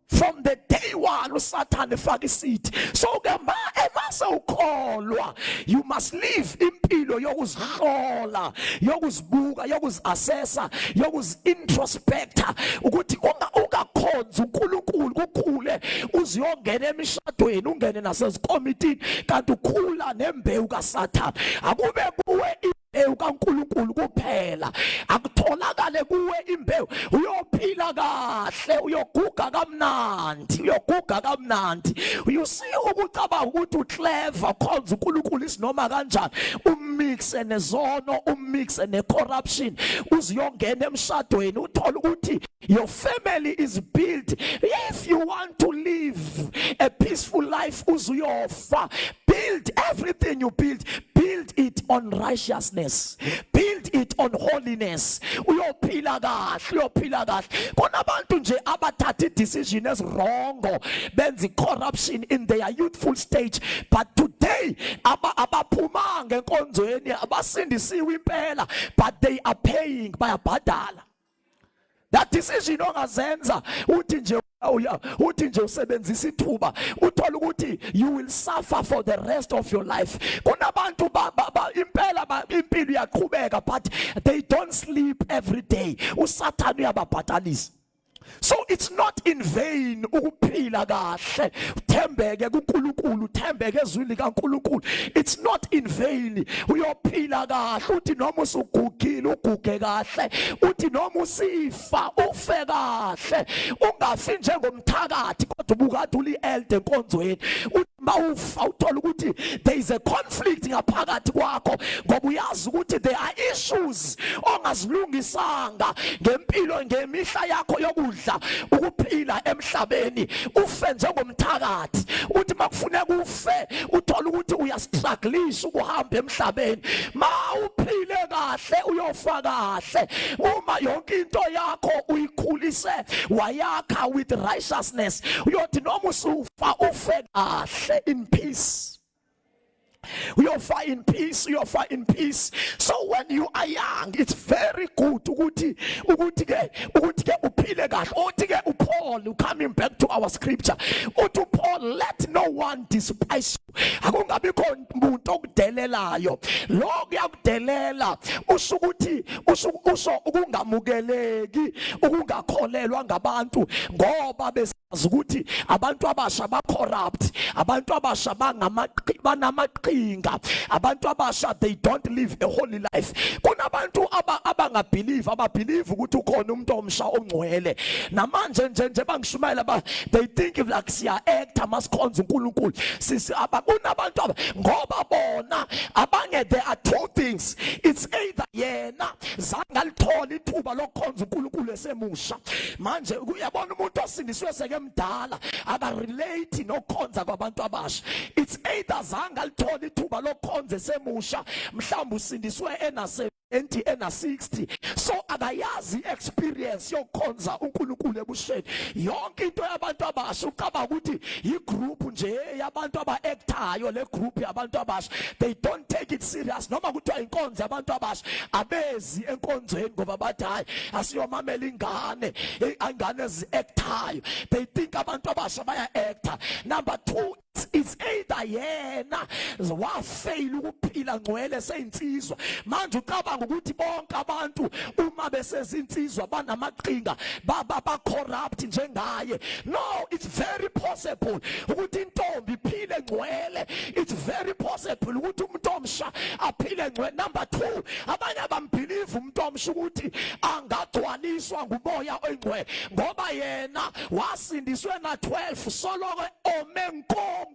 From the day one uSathane efaka iseed. So ke ma emase ukholwa, you must live impilo yokuzihlola, yokuzibuka, yokuziassessa, yokuzi-introspecta, ukuthi ungakhonzi uNkulunkulu kukhule uziyongena emishadweni, ungene nasezikomitini, kanti ukhula nembewu kaSathane. Akube kuwe imbewu kaNkulunkulu kuphela, akutholakale kuwe imbewu, uyophila kahle, uyoguga kamnandi, uyoguga kamnandi. You see, ukucabanga ukuthi uclever, khonza uNkulunkulu isinoma kanjani, umixe nezono, umixe necorruption, uziyongena emshadweni, uthola ukuthi your family is built. If you want to live a peaceful life uzuyofa, build everything you build, build it on righteousness, build it on holiness. Uyophila kahle, uyophila kahle. Kunabantu nje abathatha decision eziwrong, benza corruption in their youthful stage, but today abaphumanga enkonzweni, abasindisiwe impela, but they are paying, bayabhadala. That decision ongazenza, uthi nje uya, uthi nje usebenzisa ithuba, uthola ukuthi you will suffer for the rest of your life. Kunabantu impela impilo iyaqhubeka, but they don't sleep every day. USathane uyababhatalisa. So it's not in vain ukuphila kahle, uthembeke kuNkulunkulu, uthembeke ezwini likaNkulunkulu. It's not in vain. Uyophila kahle, uthi noma usugugile uguge kahle, uthi noma usifa ufe kahle, ungafi njengomthakathi kodwa ubukade uli elder enkonzweni. Uthi mawufa uthola ukuthi there is a conflict ngaphakathi kwakho, ngoba uyazi ukuthi there are issues ongazilungisanga ngempilo, ngemihla yakho yokudla ukuphila emhlabeni. Ufe njengomthakathi, uthi makufuneka ufe, uthola ukuthi uyastrugglisha ukuhamba emhlabeni. Mawuphile kahle, uyofa kahle uma yonke into yakho uyikhulise, wayakha with righteousness. Uyothi noma usufa, ufe kahle in peace. Uyofa in peace, uyofa in peace. So when you are young, it's very good ukuthi ke uphile kahle. Uthi ke uPaul, coming back to our scripture, uthi uPaul, "Let no one despise you." Akungabikho umuntu okudelelayo. Lo kuyakudelela usho ukuthi usho ukungamukeleki, ukungakholelwa ngabantu, ngoba besazi ukuthi abantu abasha ba corrupt, abantu abasha banamaqhinga, abantu abasha, they don't live a holy life. Kunabantu abangabelieve, ababelieve ukuthi ukhona umuntu omsha ongcwele. Namanje nje bangishumayela ba, they think if like siya actor masikhonza uNkulunkulu sisi aba kunabantu ngoba bona abanye, there are two things: it's either yena yena zange alithola ithuba lokukhonza uNkulunkulu esemusha. Manje uyabona umuntu osindiswe sekemdala aka relate nokukhonza kwabantu abasha. It's either zange alithola ithuba lokukhonza esemusha, mhlawumbe usindiswe enase enti ena 60, so akayazi experience yokukhonza uNkulunkulu ebusheni. Yonke into yabantu abasha ucabanga ukuthi i group nje yabantu aba-actayo. Le group yabantu abasha, they don't take it serious. Noma kuthiwa inkonzo yabantu abasha, abezi enkonzweni ngoba bathi, "Hayi, asiyomamela ingane, ingane ezi-actayo." They think abantu abasha baya-acta. Number 2, it's either yena wafail ukuphila ngcwele seyinsizwa. Manje ucabanga ukuthi bonke abantu uma besezinsizwa banamaqhinga, baba ba corrupt njengaye. No, it's very possible ukuthi intombi iphile ngcwele. It's very possible ukuthi umuntu omsha aphile ngcwele. Number 2, abanye abambelieve umuntu omsha ukuthi angagcwaliswa ngumoya oyingcwele ngoba yena wasindiswe na 12, soloko ome nkonko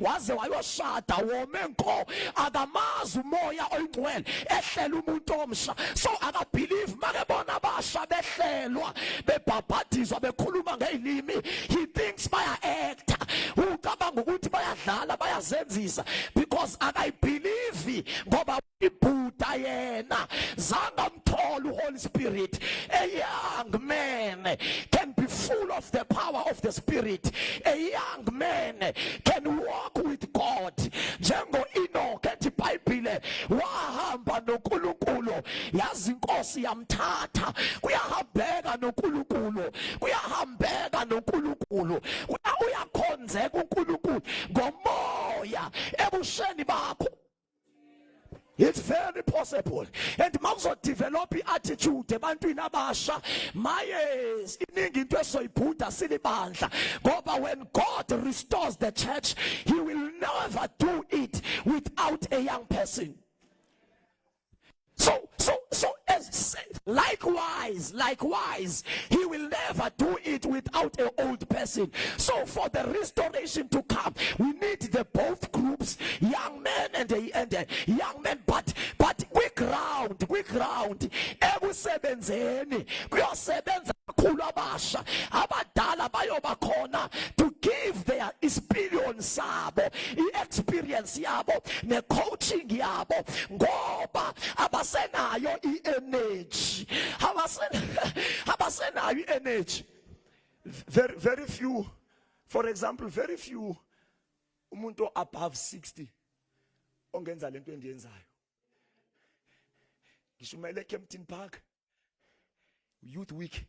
waze wayoshada, wome nko, akamazi umoya oyingcwele ehlela umuntu omsha. So akabelieve make bona abasha behlelwa, bebhabhadizwa, bekhuluma ngezilimi. He thinks baya acta, ucabanga ukuthi bayadlala, bayazenzisa, because akayibelieve ngoba ibhuda yena zange amthola uHoly Spirit. A young man can be full of the power of the Spirit. A young man can walk with God, njengo Enoch ethi iBhayibhile wahamba noNkulunkulu, yazi inkosi yamthatha. Kuyahambeka noNkulunkulu, kuyahambeka noNkulunkulu, uyakhonzeka uNkulunkulu ngomoya ebusheni bakho. It's very possible. And mawuzo develop i-attitude ebantwini abasha, maye, iningi into esoyibhuda silibandla, ngoba when God restores the church, he will never do it without a young person. So as likewise, he will never do it without an old person. So for the restoration to come, we need the both groups, young men and the young men, but we ground ekusebenzeni kuyosebenza kakhulu abasha. Abadala bayoba khona to give their experience sabo, i-experience yabo ne-coaching yabo, ngoba abasenayo i-energy, abasenayo i-energy. Very, very few, for example, very few umuntu above 60 ongenza lento endiyenzayo. Ngishumayele eKempton Park Youth Week,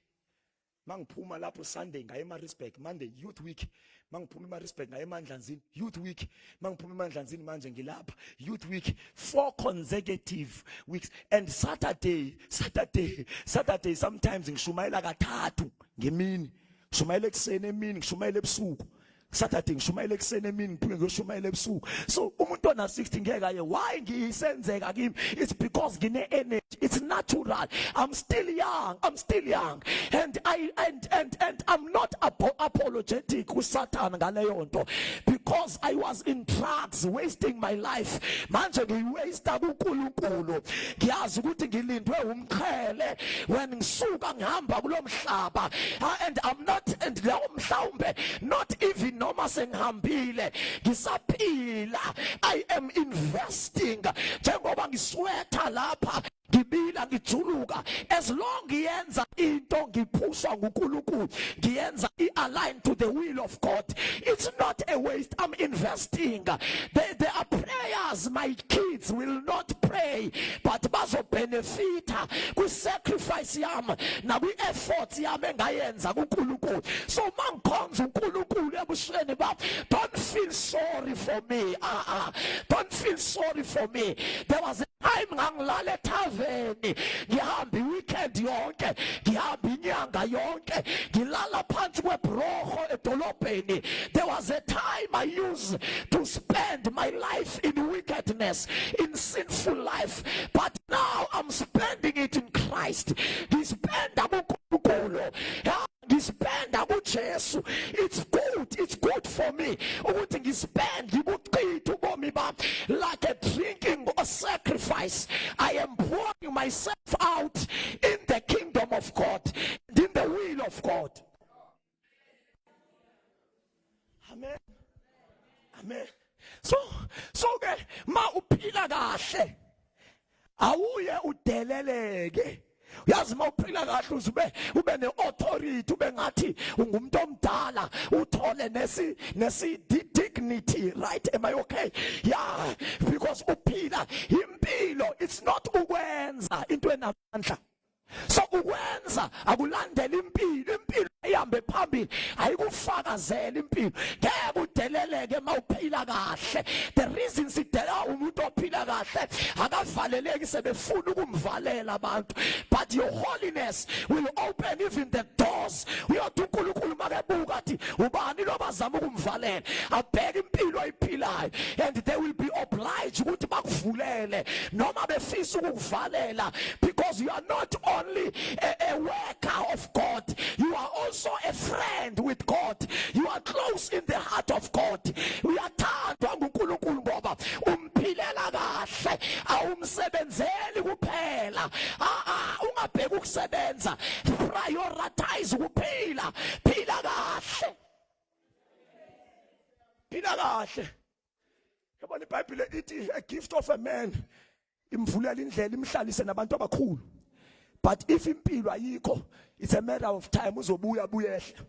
mangiphuma lapho Sunday ngaye eMaritzburg, Monday Youth Week, mangiphuma eMaritzburg ngaye eMandlanzini Youth Week, mangiphuma eMandlanzini manje ngilapha Youth Week, four consecutive weeks. And Saturday, Saturday, Saturday, sometimes ngishumayela kathathu ngemini. Ngishumayela ekuseni, emini, ngishumayela ebusuku. Saturday ngishumayela ekuseni, emini, ngiphinde ngiyoshumayela ebusuku. So umuntu ona 60 ngeke aye. Why ngiyisenzeka kimi? It's because ngine energy. It's natural. I'm still young, I'm still young, and I and I'm not apologetic kuSatan ngaleyo nto, because I was in drugs, wasting my life. Manje ngiyiwaste kuNkulunkulu. Ngiyazi ukuthi ngilindwe umqhele when ngisuka ngihamba kulomhlaba. And I'm not, and leyo mhlawumbe not even noma sengihambile, ngisaphila, I am investing. Njengoba ngisweatha lapha, ngibila, ngijuluka, as long ngiyenza into ngiphushwa nguNkulunkulu, ngiyenza i-align to the will of God, it's not a waste. I'm investing. There are prayers my kids will not pray, but bazobenefita kwi-sacrifice yami nakwi-effort yami engayenza kuNkulunkulu. So mangikhonza uNkulunkulu ebusheni bami, don't feel sorry for me. Ah ah, don't feel sorry for me. There was a time ngangilala ethaveni, ngihamba iweekend yonke, ngihamba inyanga yonke, ngilala phansi kwebroho edolobheni. There was a time I used to spend my life in wickedness, in sinful life, but now I'm spending it in Christ. Ngispenda kuNkulunkulu, ngispenda kuJesu. It's good, it's good for me ukuthi ngispend, ngibuchithe ubomi bami like a drinking or sacrifice. I am pouring myself. of God. Amen. Amen. So ke ma uphila kahle awuye udeleleke. Uyazi uma uphila kahle uzube ube neauthority, ube ngathi ungumuntu omdala, uthole nesi dignity, right? Am I okay? Yeah, because uphila impilo, it's not ukwenza into enamandla. So ukwenza akulandela impilo, impilo ihambe phambili, ayikufakazela impilo. Ngeke udeleleke mawuphila kahle. The reason sidela umuntu ophila kahle akavaleleki, sebefuna ukumvalela abantu, but your holiness will open even the doors. Uyothi uNkulunkulu makebuka athi ubani lo bazama ukumvalela, abheke impilo ayiphilayo, and they will be obliged ukuthi bakuvulele noma befisa ukukuvalela, because you are not only a worker of God, you are also a friend with God. You are close in the heart of God. Uyathandwa nguNkulunkulu ngoba umphilela kahle, awumsebenzeli kuphela. Ah, ungabheki ukusebenza, prioritize ukuphila. Phila kahle, phila kahle. Yabona, iBhayibhile ithi a gift of a man imvulela indlela, imhlalise nabantu abakhulu, but if impilo ayikho, it's a matter of time uzobuya buyehla.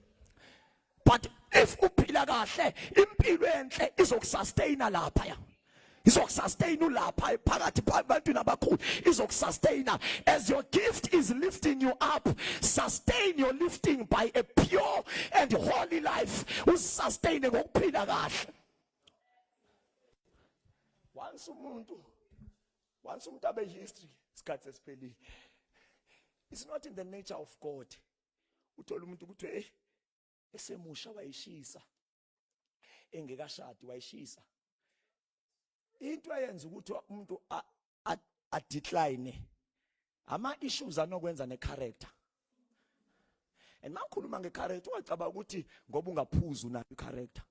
But if uphila kahle, impilo enhle izokusustaina lapha, ya, izokusustain ulapha phakathi ebantwini abakhulu, izokusustaina. As your gift is lifting you up, sustain your lifting by a pure and holy life. Usustain ngokuphila kahle. Once umuntu abe history, isikhathi sesiphelile. It's not in the nature of God. Uthola umuntu ukuthi esemusha wayishisa, engekashadi wayishisa. Into eyenza ukuthi umuntu a decline ama issues anokwenza necharacter. And makhuluma ngecharacter, ungacabanga ukuthi ngoba ungaphuzi unayo icharacter,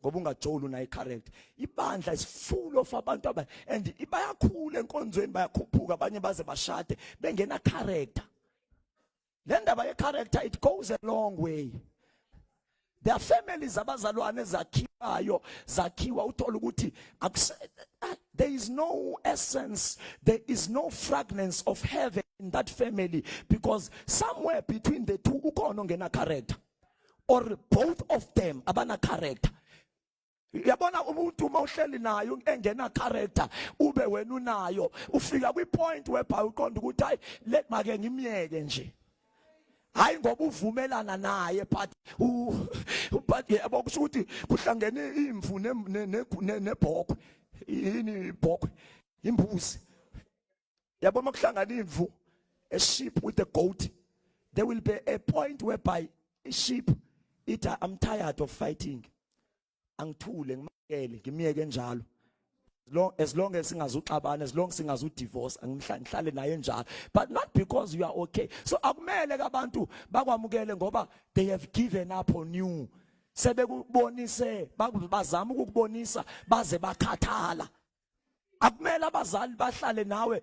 ngoba ungajoli unayo icharacter. Ibandla is full of abantu aba and bayakhula enkonzweni, bayakhuphuka, abanye baze bashade bengena character. Le ndaba ye character, it goes a long way. There are families, abazalwane, zakhiwayo, zakhiwa, uthola ukuthi there is no essence, there is no fragrance of heaven in that family, because somewhere between the two ukhona ongena character or both of them abana character. Uyabona, umuntu uma uhleli nayo engena character, ube wena unayo, ufika kwi point whereby uqonda ukuthi hayi, let make ngimyeke nje. Hayi ngoba uvumelana naye, but yabo, kusho ukuthi kuhlangene imvu nebhokwe. Yini ibhokwe? Imbuzi. Yabo, makuhlangana imvu, a sheep with a goat, there will be a point whereby a sheep ithi, "I'm tired of fighting, angithule, ngimakele, ngimiyeke njalo. As long as singazuxabana, as long singazu divorce, angihlale naye njalo." But not because you are okay. So akumele ke abantu bakwamukele ngoba they have given up on you, sebekubonise, bazama ukukubonisa baze bakhathala. Akumele abazali bahlale nawe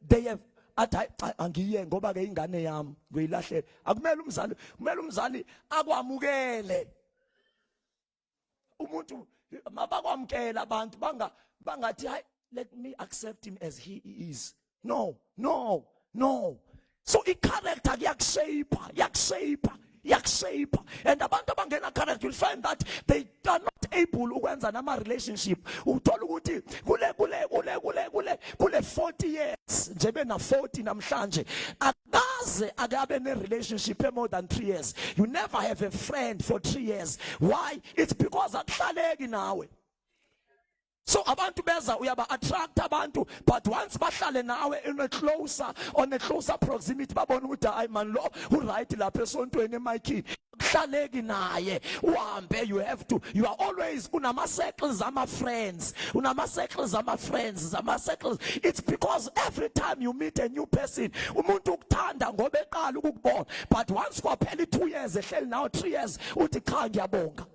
they have athi, "Hayi, cha, angiye ngoba ke ingane yami ngiyilahlela." Akumele umzali, kumele umzali akwamukele. Umuntu mabakwamukela abantu bangathi, "Hayi, let me accept him as he is." No, no, no. So i-character kuyakushape, iyakushape, iyakushape. And abantu abangena character, you'll find that they are not able ukwenza nama relationship. Uthola ukuthi kule 40 years nje, bena 40 namhlanje, akaze akabe ne relationship more than 3 years. You never have a friend for 3 years. Why? It's because akuhlaleki nawe. So abantu beza, uyaba attract abantu, but once bahlale nawe in a closer on a closer proximity, babona ukuthi hayi man, lo u right lapha esontweni, emikini kuhlaleki naye. Uhambe, you have to, you are always unama circles ama friends, unama circles ama friends, ama circles. It's because every time you meet a new person, umuntu ukuthanda ngoba eqala ukukubona, but once kwaphela i2 years ehleli nawe, 3 years, uthi, "Cha, ngiyabonga."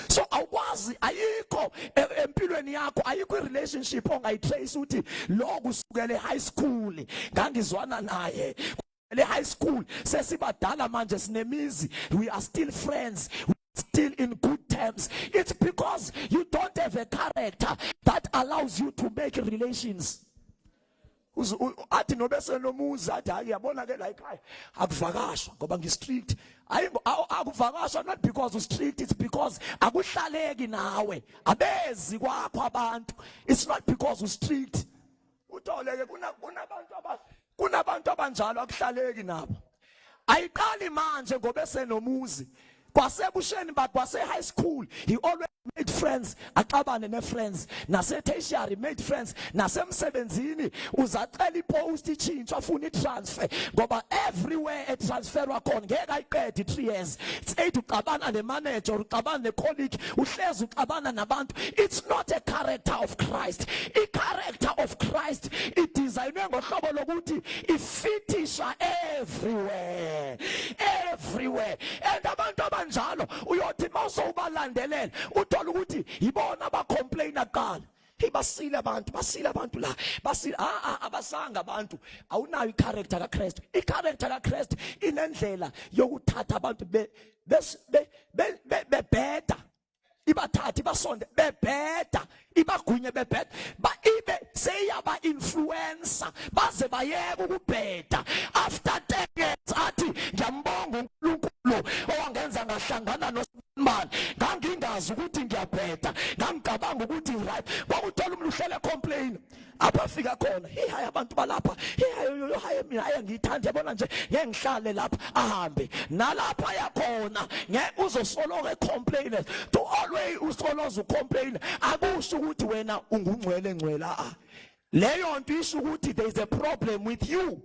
So awukwazi, ayikho empilweni yakho, ayikho i-relationship ongayitrace ukuthi lo kusukela e-high school ngangizwana naye. Le high school sesibadala manje, sinemizi, we are still friends, still in good terms. It's because you don't have a character that allows you to make relations. Athi nobe senomuzi athi, hayi, yabona ke la ekhaya akuvakashwa ngoba ngi-strict. Hayi, akuvakashwa not because u strict, it's because akuhlaleki nawe, abezi kwakho abantu. It's not because u strict. Uthole ke kunabantu abanjalo, akuhlaleki nabo. Ayiqali manje ngoba esenomuzi, kwasebusheni bakhe, kwase high school he always made friends, axabane ne friends, nase tertiary made friends, nasemsebenzini uzacela ipost ichintsho, afuna itransfer, ngoba everywhere etransferwa khona ngeke ayiqede 3 years. It's either uxabana ne manager or uxabana ne colleague, uhlezi uxabana nabantu. It's not a character of Christ. I character of Christ idesignwe ngohlobo lokuthi ifitisha everywhere, everywhere. And abantu abanjalo uyothi mawusowubalandelela uthola ukuthi yibona abacomplain kuqala. Hey, basile abantu, basile abantu la, basile. Ah ah, abasanga abantu. Awunayo icharacter kaKristu. Icharacter kaKristu inendlela yokuthatha abantu be bebheda, ibathathe basonde bebheda, ibagwinye bebheda, ba ibe seyaba influencer baze bayeke ukubheda. After 10 years athi, ngiyambonga uNkulunkulu owangenza ngahlangana noSibani, ngangingazi ukuthi ngiyabheda, ngangicabanga ukuthi right. Kwakuthola umuntu uhlele complain apha afika khona, hey, hayi, abantu balapha, hey, hayi, hayi, mina hayi ngiyithanda, yabona nje ngeke ngihlale lapha. Ahambe nalapha yakhona, ngeke uzosoloka ecomplain. To always usoloza ucomplain akusho ukuthi wena ungungcwele ngcwela. A leyo nto isho ukuthi there is a problem with you.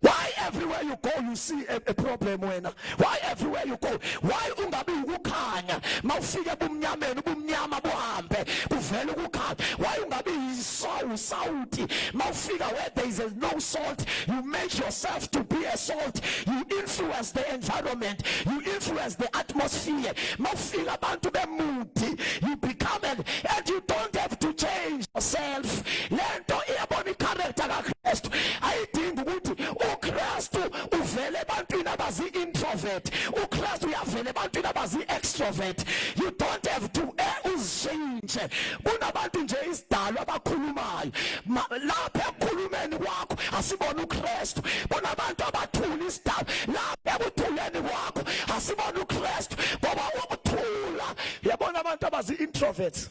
Why everywhere you go you see a problem wena? Why everywhere you go? Why ungabi ukukhanya? Mawufika ebumnyameni, ubumnyama buhambe, kuvela ukukhanya. Why ungabi yisawuti? Mawufika where there is no salt, you make yourself to be a salt. You influence the environment, you influence the atmosphere. Mawufika abantu bemoody, you become an and you don't have to change yourself. Lento iyabona icharacter kaKristu ayidingi ukuthi uKristu uvele ebantwini abazi introvert, uKristu uyavela ebantwini abazi extrovert. You don't have to uzishintshe. Kunabantu nje isidalwa abakhulumayo, lapha ekukhulumeni kwakho asibona uKristu. Kunabantu abathula isidalwa, lapha ekuthuleni kwakho asibona uKristu, ngoba ukuthula, yabona abantu abazi introverts,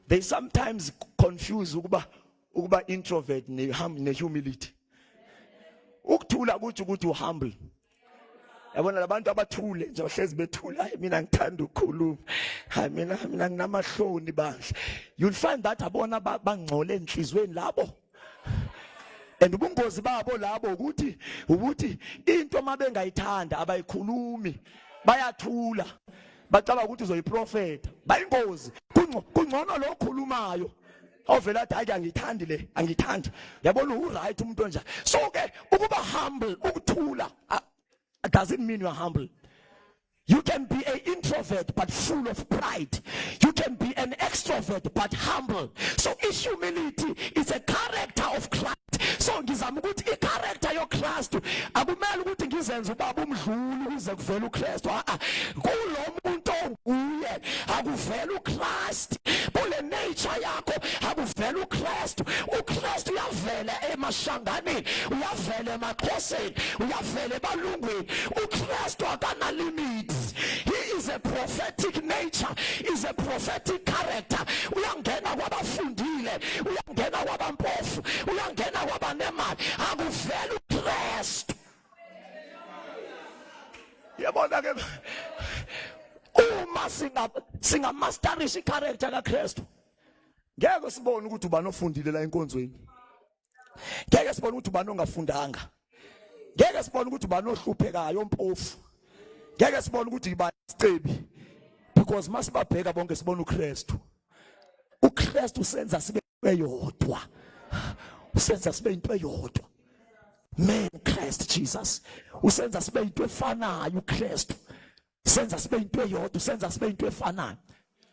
they sometimes confuse ukuba introvert ne humility. Ukuthula kuthi ukuthi uhumble. Yabona labantu abathule nje, bahlezi bethula, hayi, mina ngithanda ukukhuluma, hayi, mina nginamahloni bandla. You'll find that abona bangcole enhlizweni labo, and ubungozi babo labo ukuthi into mabengayithanda abayikhulumi, bayathula, bacaba ukuthi uzoyiprofeta. Bayingozi. Kungcono lo khulumayo ovela athi, hayi, angithandi le, angithandi. Yabona, u right umuntu onjani. So ke ukuba humble, ukuthula doesn't mean you are humble. You can be an introvert but full of pride. You can be an extrovert but humble. So humility is a character of Christ. So ngizama ukuthi i-character yoKristu akumele ukuthi ngizenze ubaba umdluli ukuze kuvele uKristu. Ah ah. Kulo muntu onguye akuvela uChrist. Kule nature yakho akuvela uKristu. UKristu uyavela emashanganeni, uyavela emaxhoseni, uyavela ebalungwini. UKristu akana limits. He is a prophetic nature, is a prophetic character. Uyangena kwabafundile, uyangena kwabampofu, uyangena kwabanemali, akuvela uKristu. Yabona ke, uma singamasterisha icharacter kaKristu, ngeke sibone ukuthi ubani ofundile la enkonzweni, ngeke sibone ukuthi ubani ongafundanga, ngeke sibone ukuthi ubani ohluphekayo ompofu, ngeke sibone ukuthi ibani isicebi, because masibabheka bonke sibona uKristu. uKristu usenza sibe eyodwa, usenza sibe into eyodwa. Man Christ Jesus usenza sibe into efanayo. uKristu senza sibe into eyodwa, usenza sibe into efanayo.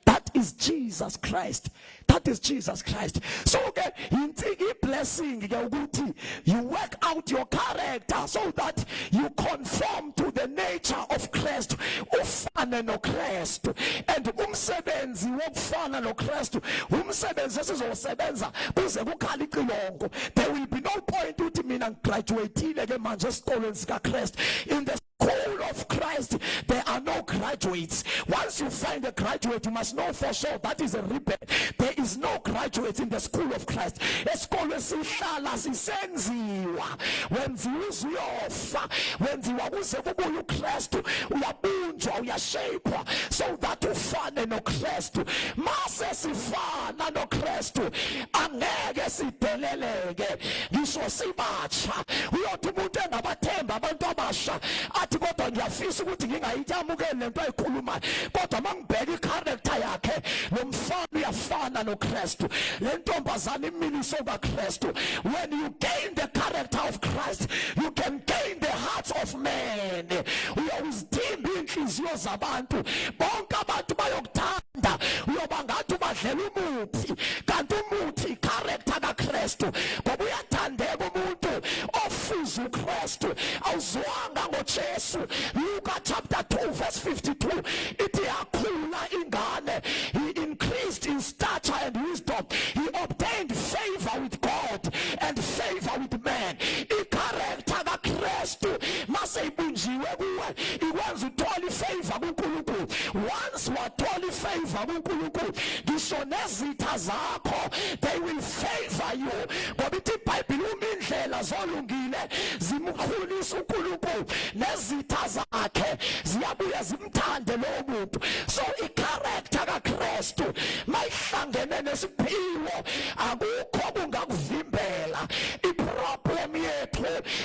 That is Jesus Christ. That That is Jesus Christ. So ke intsiki blessing ke ukuthi you work out your character so that you conform to the nature of Christ, ufane noKristu. And umsebenzi wokufana noKristu umsebenzi esizosebenza kuze kukhala icilongo. There will be no point uthi mina ngigraduateile ke manje esikolweni sika Christ. In the school of Christ there are no graduates. Once you find a graduate, you must know for sure that is a rebel. There is no graduate in the school of Christ. Esikolwe sihlala sisenziwa, wenziwa uzuyofa, wenziwa kuze kubuye uKristu. Uyabunjwa, uyashapewa so that ufane noKristu. Mase sifana noKristu, angeke sideleleke ngisho sibatsha. Uyothi umuntu engabathemba abantu abasha, athi kodwa ngiyafisa ukuthi ngingayiyamukeli lento ayikhulumayo, kodwa mangibheka icharacter yakhe, lo mfana uyafana noKristu, le ntombazana imiliso kaKristu. When you gain the character of Christ, you can gain the hearts of men. Uyawuzithimba inhliziyo zabantu bonke, abantu bayokuthanda. Uyoba ngathi ubadlela umuthi, kanti umuthi icharacter kaKristu, ngoba uyathandeka umuntu ofuza uKristu. Awuzwanga ngoJesu? Luka chapter 2 verse 52 ithi yakhula ingane, he increased in stature and wisdom, he obtained favor with God and favor with man. Icharacter kaKristu mase ibunjiwe kuwe ikwenza uthole ifavor kuNkulunkulu. Once wathola ifavor kuNkulunkulu, ngisho nezitha zakho, they will favor you, ngoba ithi iBhayibheli uma indlela zolungile zimkhulisa uNkulunkulu, nezitha zakhe ziyabuya zimthande lowo muntu. So icharacter kaKristu mayihlangene nesiphiwo, akukho kungakuvimbela. Iproblem yethu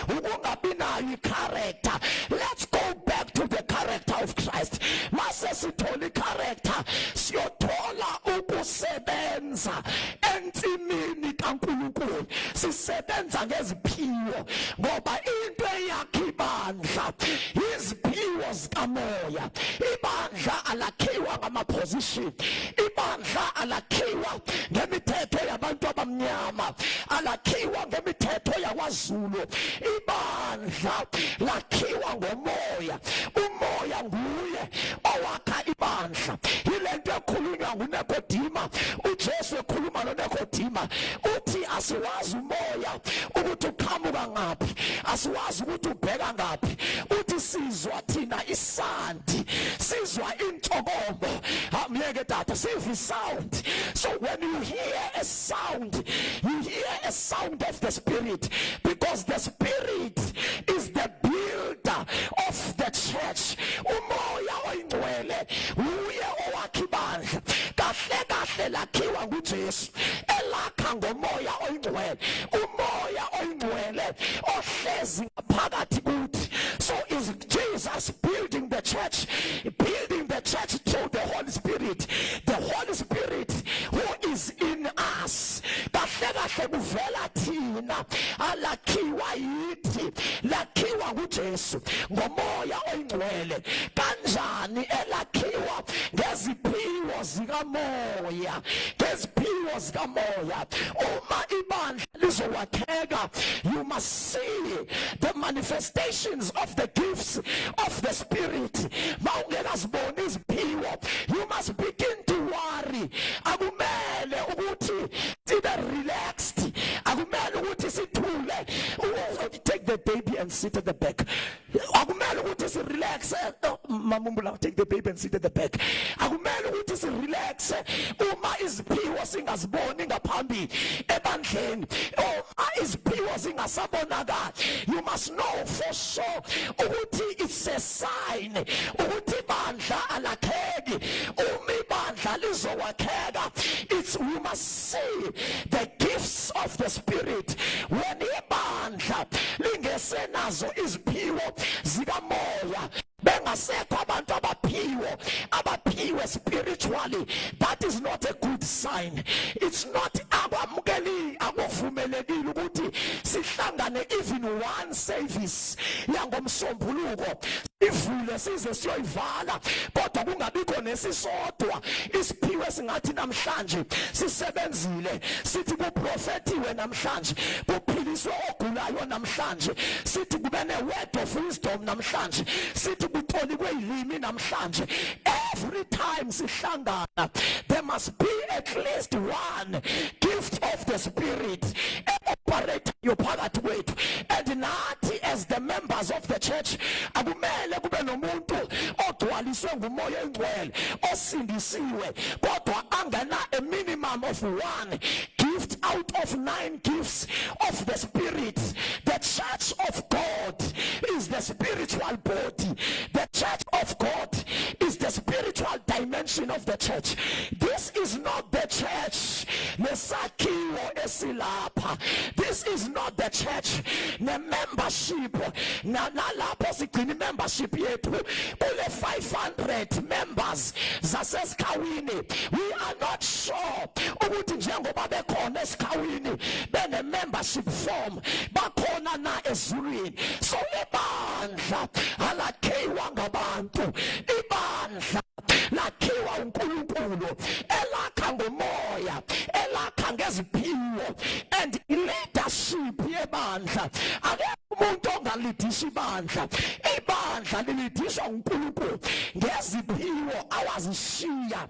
ukungabi nayo icharacter. Let's go back to the character of Christ. Mase sithola icharacter, siyothola ukusebenza ensimini kaNkulunkulu, sisebenza ngeziphiwo, ngoba into eyakhe ibandla iziphiwo zikamoya. Ibandla alakhiwa ngama position, ibandla alakhiwa ngemithetho yabantu abamnyama, alakhiwa ngemithetho yakwaZulu. Ibandla lakhiwa ngomoya, umoya nguye owakha ibandla. Yilento ekhulunywa nguNekodima. uJesu ekhuluma noNekodima uthi asiwazi umoya ukuthi uqhamuka ngaphi, asiwazi ukuthi ubheka ngaphi. Uthi sizwa thina isandi, sizwa intokomo. Amyeke tata, siva sound. So when you hear a sound, you hear a sound of the Spirit, because the Spirit is the builder of the church. Umoya oyingcwele uye owakha ibandla. Kahle kahle lakhiwa nguJesu elakha ngomoya oyingcwele, umoya oyingcwele ohlezi ngaphakathi kuthi. So is Jesus building the church, building the church through the Holy Spirit, the Holy Spirit who is in us. Kahle kahle kuvela thina, alakhiwa yithi, lakhiwa nguJesu ngomoya oyingcwele. Kanjani elakhiwa? Ngeziphiwo zikamoya, ngeziphiwo zikamoya. Uma ibandla lizowakheka, you must see the manifestations of the gifts of the Spirit. Mawungekaziboni iziphiwo, you must begin to worry. Akumele ukuthi sibe relaxed, akumele ukuthi sithule. Take the baby and sit at the back. Akumele ukuthi si relax. Mamumbula, take the baby and sit at the back. Akumele ukuthi si relax uma iziphiwo singaziboni ngaphambili ebandleni, uma iziphiwo zingasabonakali. You must know for sure ukuthi it's a sign ukuthi ibandla alakheki. Uma ibandla lizowakheka, it's we must see the gifts of the Spirit. When ibandla lingesenazo iziphiwo zikamoya, bengasekho abantu abaphiwe spiritually, that is not a good sign. It's not akwamukeli, akuvumelekile ukuthi sihlangane even one service yangomsombuluko. Isiphiwo ivule size siyoyivala, kodwa kungabikho nesisodwa isiphiwo esingathi namhlanje sisebenzile, sithi kuprofetiwe namhlanje, kuphiliswe ogulayo namhlanje, sithi kube ne word of wisdom namhlanje, sithi kutolikwe ilimi namhlanje. Every time sihlangana, there must be at least one gift of the Spirit operate phakathi kwethu. And nathi as the members of the church, akumele kube nomuntu ogcwaliswe nguMoya Engcwele, osindisiwe, kodwa angena a minimum of one gift out of nine gifts of the Spirit. The church of God is the spiritual body. The church of God is the spiritual dimension of the church. This is not the church nesakhiwo esilapha. This is not the church ne-membership, nalapho sigcina i-membership yethu kule 500 members zaseSikhawini. We are not sure ukuthi njengoba bekhona eSikhawini bene-membership form, bakhona na ezulwini. So ibandla alakhiwa ngabantu, ibandla lakhiwa uNkulunkulu, elakha ngomoya, elakha ngeziphiwo. And leadership yebandla, akekho umuntu ongalidisha ibandla. Ibandla lilidishwa uNkulunkulu ngeziphiwo awazishiya.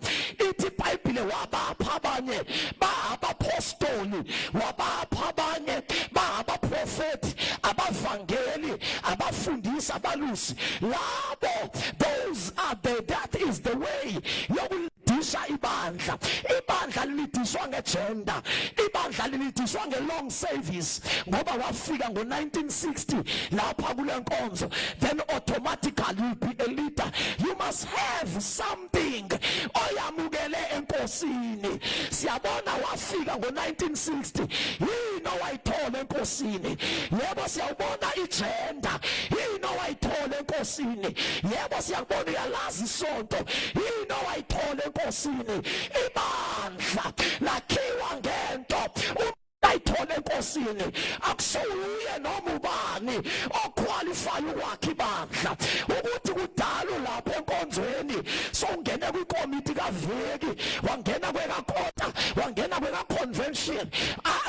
Ithi iBhayibhile wabapha abanye baabapostoli, wabapha abanye baabaprofeti, abavangeli, abafundisi, abalusi. Labo, those are the that is the way yokulidisha ibandla. Ibandla lilidishwa ngegender, ibandla lilidishwa nge-long service, ngoba wafika ngo-1960 lapha kule nkonzo, then automatically you'll be a leader. You must have something oyamukele enkosini. Siyabona wafika ngo-1960, yini owayithola enkosini? Yebo, siyawubona igender, yini owayithola enkosini? Yebo, siyakubona uyalazi isonto, yini owayithola enkosini? Ibandla lakhiwa ngento ayithole enkosini. Akusuye noma ubani oqualify ukwakha ibandla. Ukuthi kudala lapha enkonzweni, sowungene kwikomiti kaveki, wangena kwekakota, wangena kweka-convention,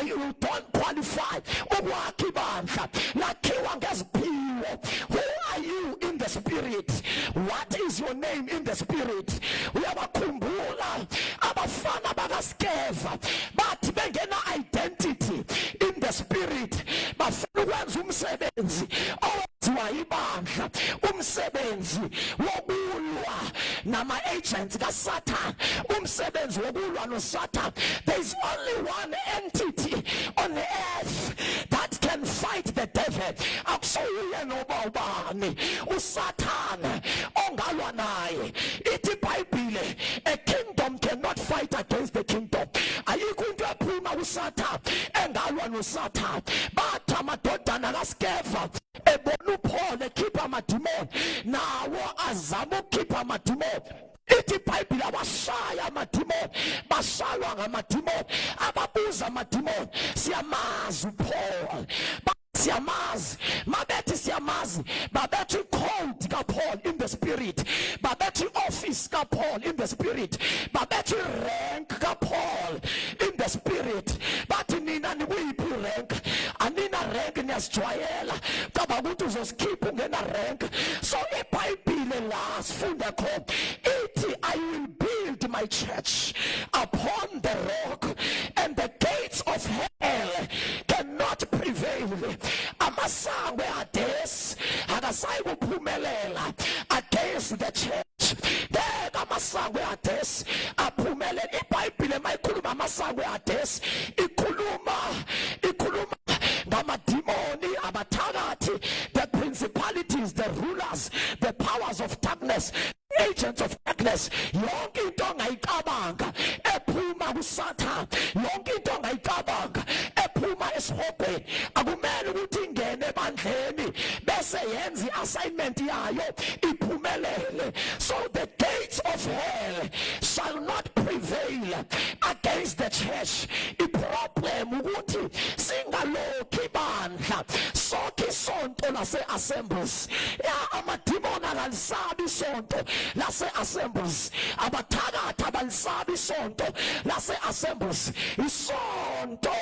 you don't qualify ukwakha ibandla. Lakhiwa ngeziphiwo. Who are you in the Spirit? What is your name in the Spirit? Uyabakhumbula abafana bakaSkeva, bathi bengena identity in the Spirit, bafuna ukwenza umsebenzi owenziwa ibandla, umsebenzi wokulwa nama-agents kaSatan, umsebenzi wokulwa noSatan. There is only one entity on the earth that can fight the devil. Akusuye noba ubani uSatan ongalwa naye. Ithi iBhayibhile, a kingdom cannot fight against the kingdom. Ayikho into ephuma kuSatan engalwa noSatan. Bathi amadodana kaSkeva ebona uPaul ekhipha amadimoni, nawo azama ukukhipha amadimoni. Ithi iBhayibhile awashaya amadimoni, bashaywa ngamadimoni. Ababuza amadimoni, "Siyamazi uPaul, siyamazi." Mabethi siyamazi, babethi code kaPaul in the Spirit, babethi office kaPaul in the Spirit, babethi rank kaPaul in the Spirit. Bathi, "Nina nikuyiphi rank? Anina rank, niyasijwayela. Caba ukuthi uzosikhipha ungena rank." So iBhayibhile la sifunda khona ithi, "I will build my church upon the rock, and the gates of hell cannot prevail." Amasango eHades akasayi kuphumelela against the church. Ngeke amasango eHades aphumelele. IBhayibhile mayikhuluma amasango eHades, ikhuluma ngamadimoni, abathakathi, the principalities, the rulers, the powers of darkness, agents of darkness. Yonke into ongayicabanga ephuma kuSathane, yonke into ongayicabanga ephuma esihogweni, akumele ukuthi ingene ebandleni bese yenza iassignment. yayo iphumelele. So the gates of hell shall not prevail against the church. Iproblem ukuthi singalokhi bandla sokhe isonto lase Assemblies. Ya, amadimoni akalisabi isonto lase Assemblies, abathakathi abalisabi isonto lase Assemblies. Isonto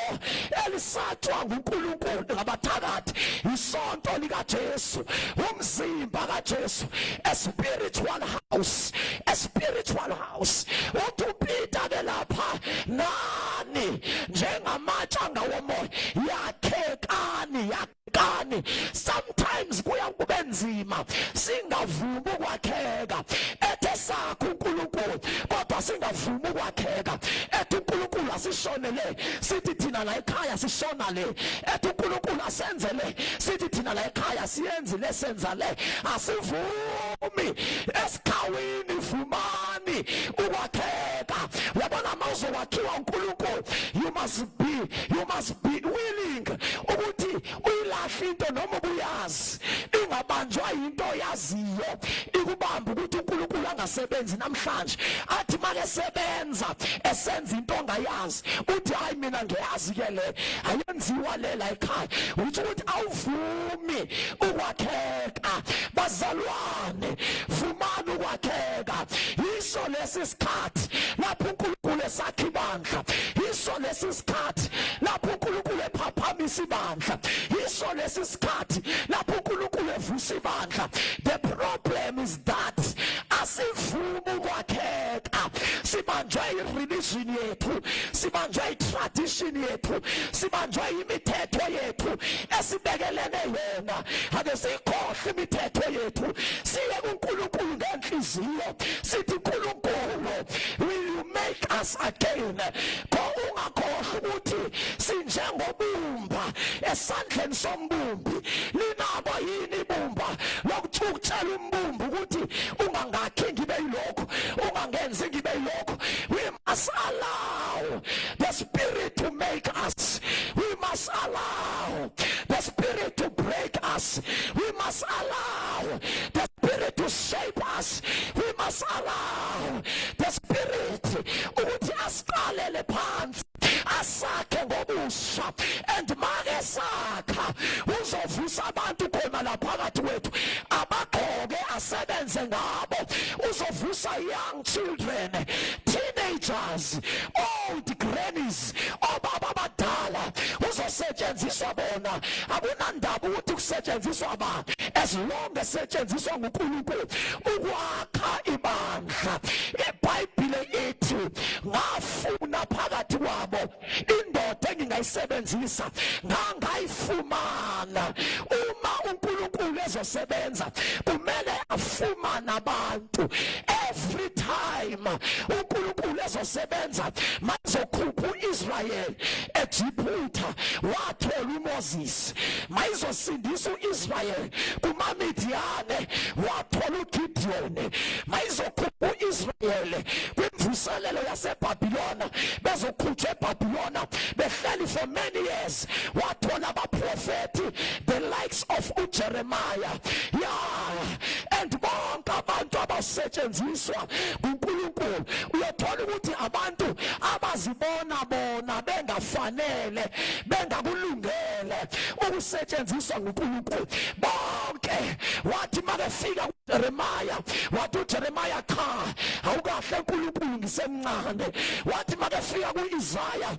elisatshwa nguNkulunkulu ngabathakathi isonto likaJesu, umzimba kaJesu, a spiritual house, a spiritual house. Uthi uPeter ke lapha, nani njengamatshe angawomoya, yakhekani, yakhekani. Sometimes kuya kube nzima, singavumi ukwakheka. Ethe sakho uNkulunkulu, kodwa singavumi ukwakheka. Ethi uNkulunkulu asishonele, sithi thina la ekhaya sishona le. Ethi uNkulunkulu asenzele, sithi thina la ekhaya siyenzi le, senza le, asivumi. Esikhawini vumani ukwakheka. Uyabona, mawuzokwakhiwa uNkulunkulu, you must be willing ukuthi uyilahle into noma ubuyazi, ingabanjwa into oyaziyo ikubamba ukuthi uNkulunkulu angasebenzi namhlanje. Athi make sebenza esenza into ongayazi, uthi, "Hayi, mina ngiyazi ke, le ayenziwa le la ekhaya." Uthi ukuthi awuvumi ukwakheka. Bazalwane, vumani ukwakheka. Yiso lesi sikhathi lapho uNkulunkulu esakha ibandla, yiso lesi sikhathi lapho uNkulunkulu ephaphamisa ibandla, yiso lesi sikhathi lapho uNkulunkulu evusa ibandla. The problem is that asivumi ukwakheka. Sibanjwe ireligion yethu, sibanjwe itradition yethu, sibanjwe imithetho yethu esibekelene yona. Ake siyikhohle imithetho yethu, siye kuNkulunkulu ngenhliziyo, sithi, "uNkulunkulu, will you make us again?" Ko ungakhohlwa ukuthi sinjengobumba esandleni sombumbi. Linabo yini ibumba lokutshela umbumbi ukuthi ungangakhi ngibe yilokho, ungangenzi ngibe yilokho? We must allow the Spirit to make us. We must allow the Spirit to break us. We must allow the Spirit to shape us. We must allow the Spirit ukuthi asiqalele phansi, asakhe ngobusha. And make sakha, uzovusa abantu khona la phakathi kwethu abagqoke, asebenze ngabo. Uzovusa young children, teenagers, old grannies, obaba abadala, uzosetshenziswa bona. Akunandaba ukuthi kusetshenziswa ba, as long as setshenziswa nguNkulunkulu ukwakha ibandla. IBhayibhile ithi, ngafuna phakathi kwabo indoda engingayisebenzisa, ngangayifumana. Uma uNkulunkulu ezosebenza, kumele afumane abantu. Every time uNkulunkulu ezosebenza, mazokhupha uIsrael eJiputha, wathola uMoses. Mayizosindisa uIsrael kumaMidiyane, wathola uGideon. Mayizokhupha uIsrael kwimvuselelo yaseBhabhilona, bezokhutshwa eBhabhilona behleli for many years, wathola abaprofeti, the likes of uJeremiah. Yeah, and bonke abantu abasetshenziswa kuNkulunkulu, uyothola ukuthi abantu abazibona bona bengafanele, bengakulungele ukusetshenziswa nguNkulunkulu bonke. Wathi makefika uJeremiah, wathi uJeremiah, "Cha, awukahle uNkulunkulu, ngisemncane." Wathi makefika kuIsaiah,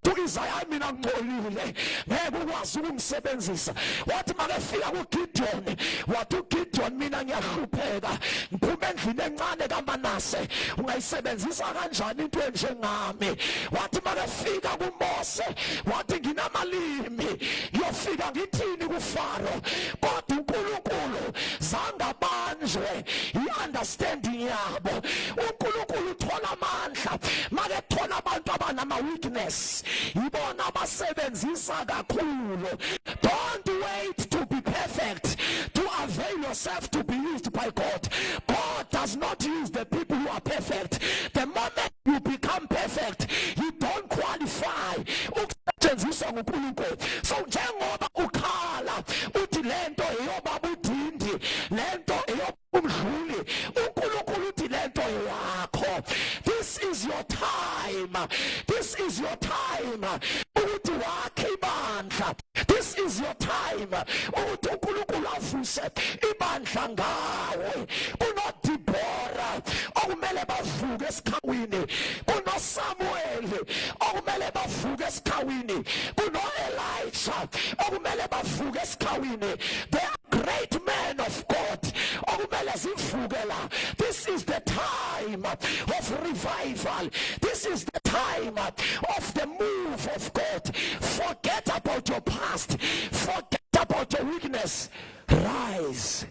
uIsaiah, "Mina ngcolile, ngeke ukwazi ukungisebenzisa." Wathi makefika kuGideon, wathi uGideon, "Mina ngiyahlupheka, ngiphuma endlini encane kaManase, ungayisebenzisa kanjani into enjengami?" Wathi makefika kuMose, wathi, "Nginamalimi, ngiyofika ngithini kuFaro?" Kodwa uNkulunkulu zange abanjwe i-understanding yabo. uNkulunkulu uthola amandla make thola abantu abanama weakness, yibona abasebenzisa kakhulu. Don't wait to be perfect to avail yourself to be used by God. God does not use the people who are perfect. The moment you become perfect, you don't qualify ukusetshenziswa nguNkulunkulu. So njengoba ukhala uthi lento eyobaba uDindi, lento Eyomdluli uNkulunkulu uthi lento yakho. This is your time, this is your time ukuthi wakhe ibandla. This is your time ukuthi uNkulunkulu avuse ibandla ngawe. KunoDeborah okumele bavuke esikhawini, kunoSamuel okumele bavuke esikhawini, kunoElijah okumele bavuke esikhawini. They are great men of God okumele zivuke la. This is the time of revival, this is the time of the move of God. Forget about your past, forget about your weakness, rise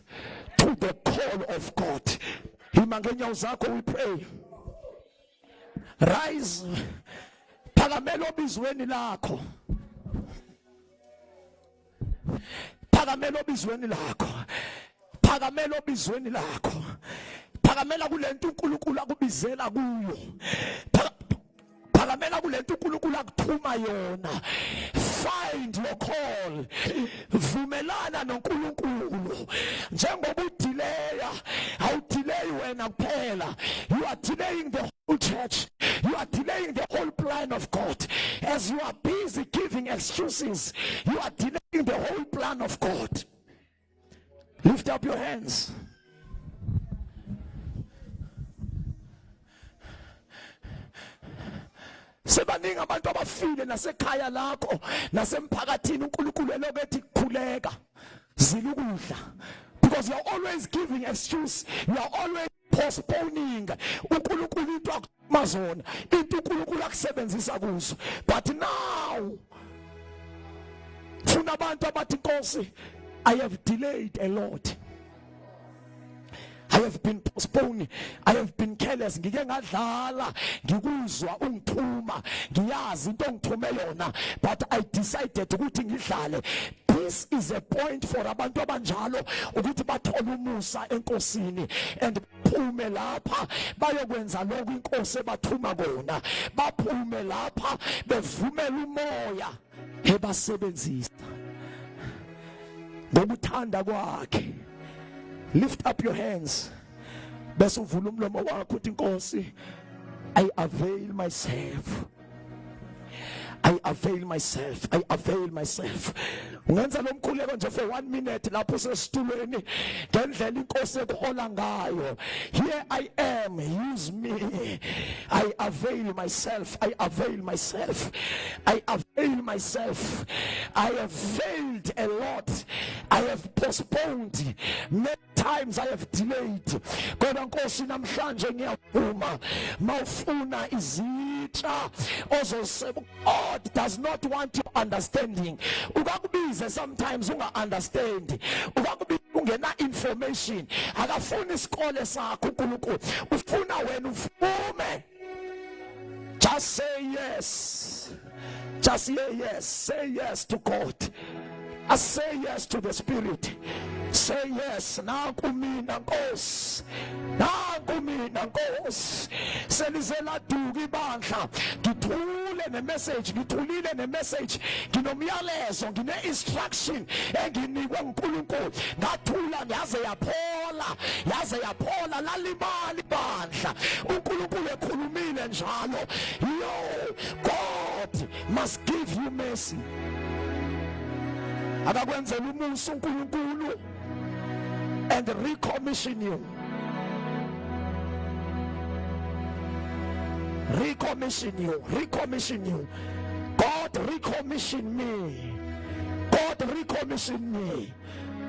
to the call of God. Ima ngenyawo zakho, we pray. Rise, phakamela obizweni lakho, phakamela obizweni lakho, phakamela obizweni lakho, phakamela kulento uNkulunkulu akubizela kuyo, phakamela kulento uNkulunkulu akuthuma yona. Find your call, vumelana noNkulunkulu. Njengoba udelaya, awudelay wena kuphela, you are delaying the whole church, you are delaying the whole plan of God. As you are busy giving excuses, you are delaying the whole plan of God. Lift up your hands. Sebaningi abantu abafile nasekhaya lakho nasemphakathini, uNkulunkulu elokhu ethi khuleka, zila ukudla, because you are always giving excuse, you are always postponing uNkulunkulu into akuthuma zona, into uNkulunkulu akusebenzisa kuzo. But now funa abantu abathi, Nkosi, I have delayed a lot, I have been postponed, I have been careless, ngike ngadlala ngikuzwa ungithuma, ngiyazi into ongithume yona, but I decided ukuthi ngidlale. This is a point for abantu abanjalo ukuthi bathole umusa enkosini and baphume lapha bayokwenza lokhu inkosi ebathuma kona, baphume lapha bevumela umoya ebasebenzisa ngokuthanda kwakhe. Lift up your hands bese uvula umlomo wakho uthi, Inkosi, I avail myself, I avail myself, I avail myself. Ungenza lo mkhuleko nje for 1 minute lapho usesitulweni ngendlela inkosi ekuhola ngayo. Here I am, use me. I avail myself, I avail myself, I avail myself. I have failed a lot, I have postponed many times, I have delayed, kodwa Nkosi namhlanje ngiyavuma mawufuna izitsha ozoseba. God does not want your understanding. Ukakubize sometimes unga understand, ukakubize ungena information. Akafuni isikole sakho uNkulunkulu, ufuna wena uvume. Just say yes, just say yes, say yes to God. I say yes to the Spirit. Say yes. Nanku mina Nkosi. Nanku mina Nkosi. Selize laduka ibandla. Ngithule ne message, ngithulile ne message. Nginomyalezo, ngine instruction enginikwe uNkulunkulu. Ngathula yaze yaphola, yaze yaphola lalimali ibandla. uNkulunkulu ekhulumile njalo. Yo, God must give you mercy. Akakwenzela umusa uNkulunkulu and recommission you, recommission you, recommission you. God, recommission me. God, recommission me.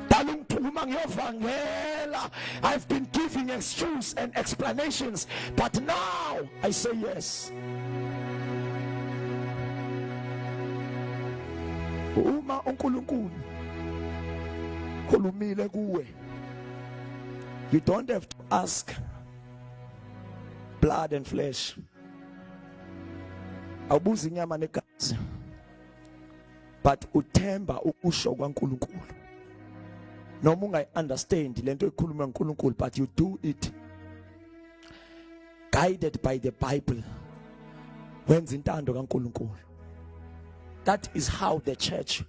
Dala ungithuma ngiyovangela. I've been giving excuse and explanations, but now I say yes. Uma uNkulunkulu khulumile kuwe, you don't have to ask blood and flesh. Awubuza inyama negazi, but uthemba ukusho kwaNkulunkulu. Noma ungayi understand lento ekhuluma uNkulunkulu, but you do it guided by the Bible, wenza intando kaNkulunkulu. That is how the church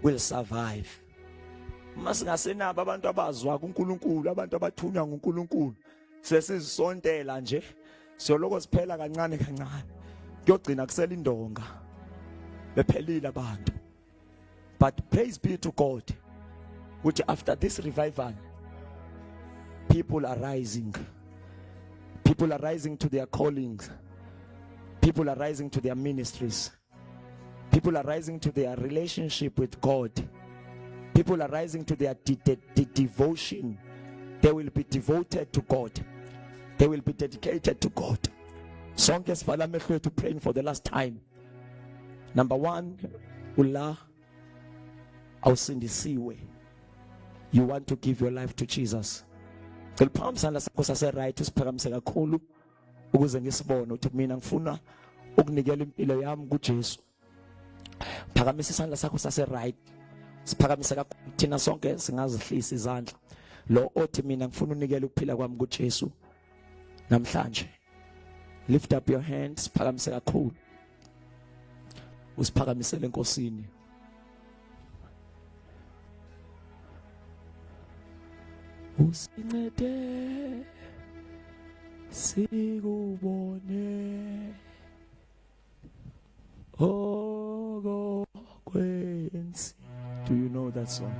will survive. Uma singasenabo abantu abazwa kuNkulunkulu, abantu abathunywa nguNkulunkulu, sesizisontela nje, siyoloko siphela kancane kancane, kuyogcina kusela indonga, bephelile abantu. But praise be to God ukuthi after this revival people are rising, people are rising to their callings, people are rising to their ministries, people are rising to their relationship with God, people are rising to their de de de devotion. They will be devoted to God, they will be dedicated to God. Sonke sivala amehlo ethu, praying for the last time. Number 1, ula awusindisiwe, you want to give your life to Jesus. Cela uphakamisa isandla sakho sase right, usiphakamise kakhulu ukuze ngisibone ukuthi mina ngifuna ukunikela impilo yami kuJesu. Phakamisa isandla sakho sase right, siphakamise kakhulu, thina sonke singazihlisa izandla. Lo othi mina ngifuna unikela ukuphila kwami kuJesu namhlanje, lift up your hands, phakamise kakhulu, usiphakamisele eNkosini. Usincede sikubone okokwenzi. Do you know that song?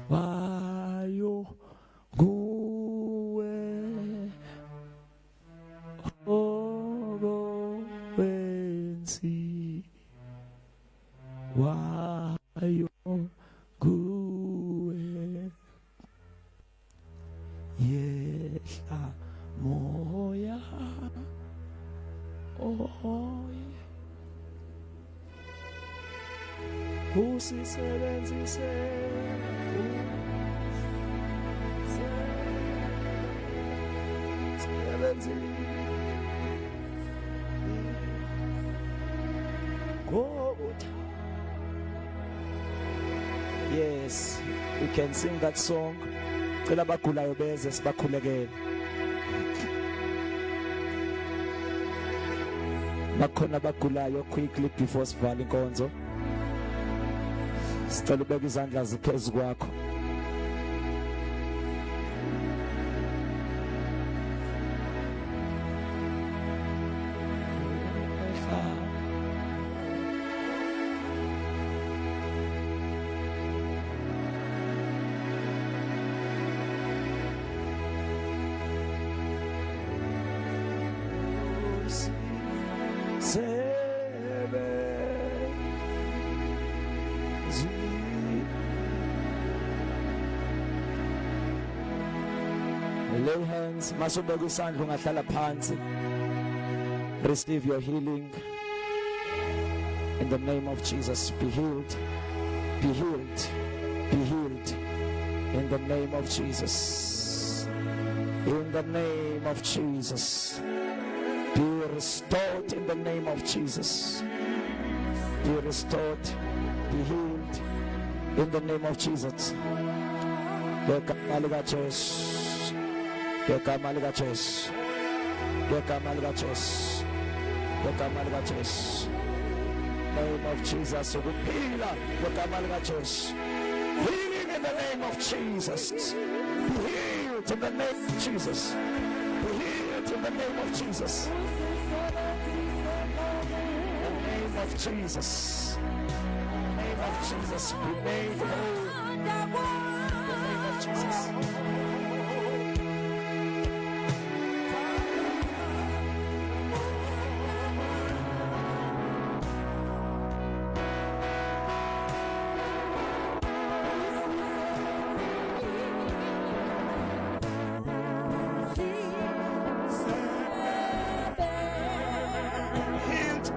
Wayo nguwe okokwenzi wayo nguwe, yehla moya, oh usisebenzise, usebenzise ngokuthi. Yes, we can sing that song. Cela abagulayo beze sibakhulekele. Bakhona abagulayo, quickly before sivala inkonzo. Sicela ubeke izandla ziphezu kwakho. Lay hands, masubeka isandla ungahlala phansi. Receive your healing in the name of Jesus. Be healed, be healed, be healed in the name of Jesus. In the name of Jesus. Be restored in the name of Jesus. Be restored, be healed in the name of Jesus. Ngegama likaJesu. Ngegama likaJesu. Ngegama likaJesu. Ngegama likaJesu. Name of Jesus, ukuphila ngegama likaJesu. Healing in the name of Jesus. Be healed in the name of Jesus. Be healed in the name of Jesus. The name of Jesus. Name of Jesus. Be made whole. The name of Jesus. Healed,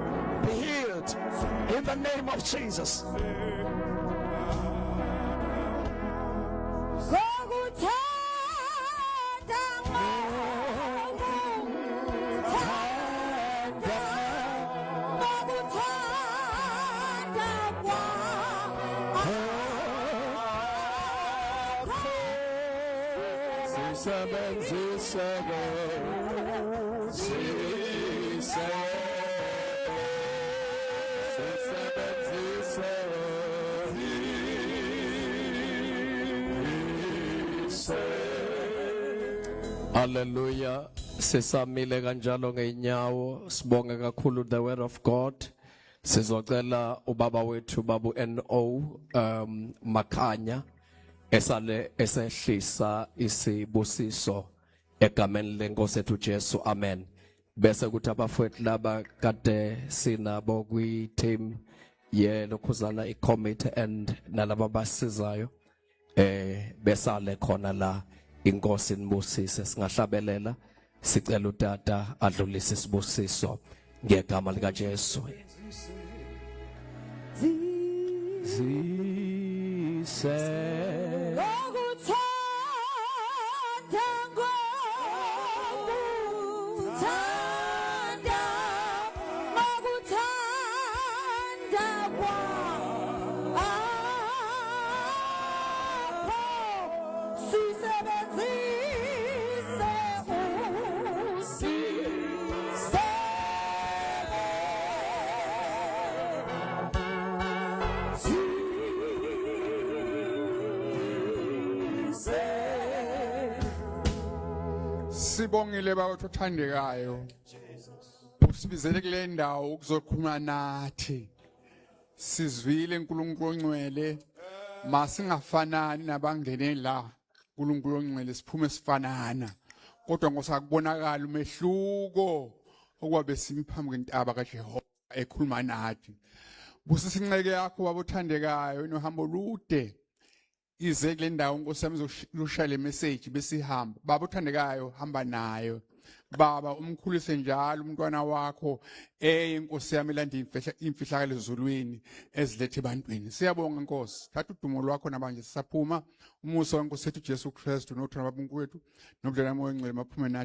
be healed in the name of Jesus. Hallelujah. Sisamile kanjalo ngeenyawo sibonge kakhulu the word of God. Sizocela ubaba wethu babu NO Makhanya esale esehlisa isibusiso egameni lenkosi ethu Jesu. Amen. Bese kuthi abafowethu laba kade sinabo kwi team ye lokhuzana i committee and nalaba basizayo besale khona la. Inkosi nibusise. Singahlabelela sicela utata adlulise isibusiso ngegama lika Jesu. Zise Ngokuthanda, ngokuthanda, ngokuthanda kwakho sisebenzise usise. Sise. Sibongile baba othandekayo. Usibizele kule ndawo ukuzokhuluma nathi. Sizwile uNkulunkulu ongcwele. Masingafanani nabangene la. uNkulunkulu ongcwele siphume sifanana. Kodwa ngosakubonakala umehluko okwabe simi phambi kwentaba kaJehova ekhuluma nathi. Busisa inceke yakho baba othandekayo inohambo olude. Ize kule ndawo Nkosi yami izoshaya le message bese ihamba. Baba othandekayo hamba nayo. Baba umkhulise njalo umntwana wakho Nkosi yami landa imfihlakalo ezulwini ezilethe ebantwini. Siyabonga Nkosi. Thatha udumo lwakho nabanje sisaphuma. Umusa wenkosi yethu Jesu Kristu nothando lwaBaba wethu nobudlelwano moya ongcwele maphume nathi.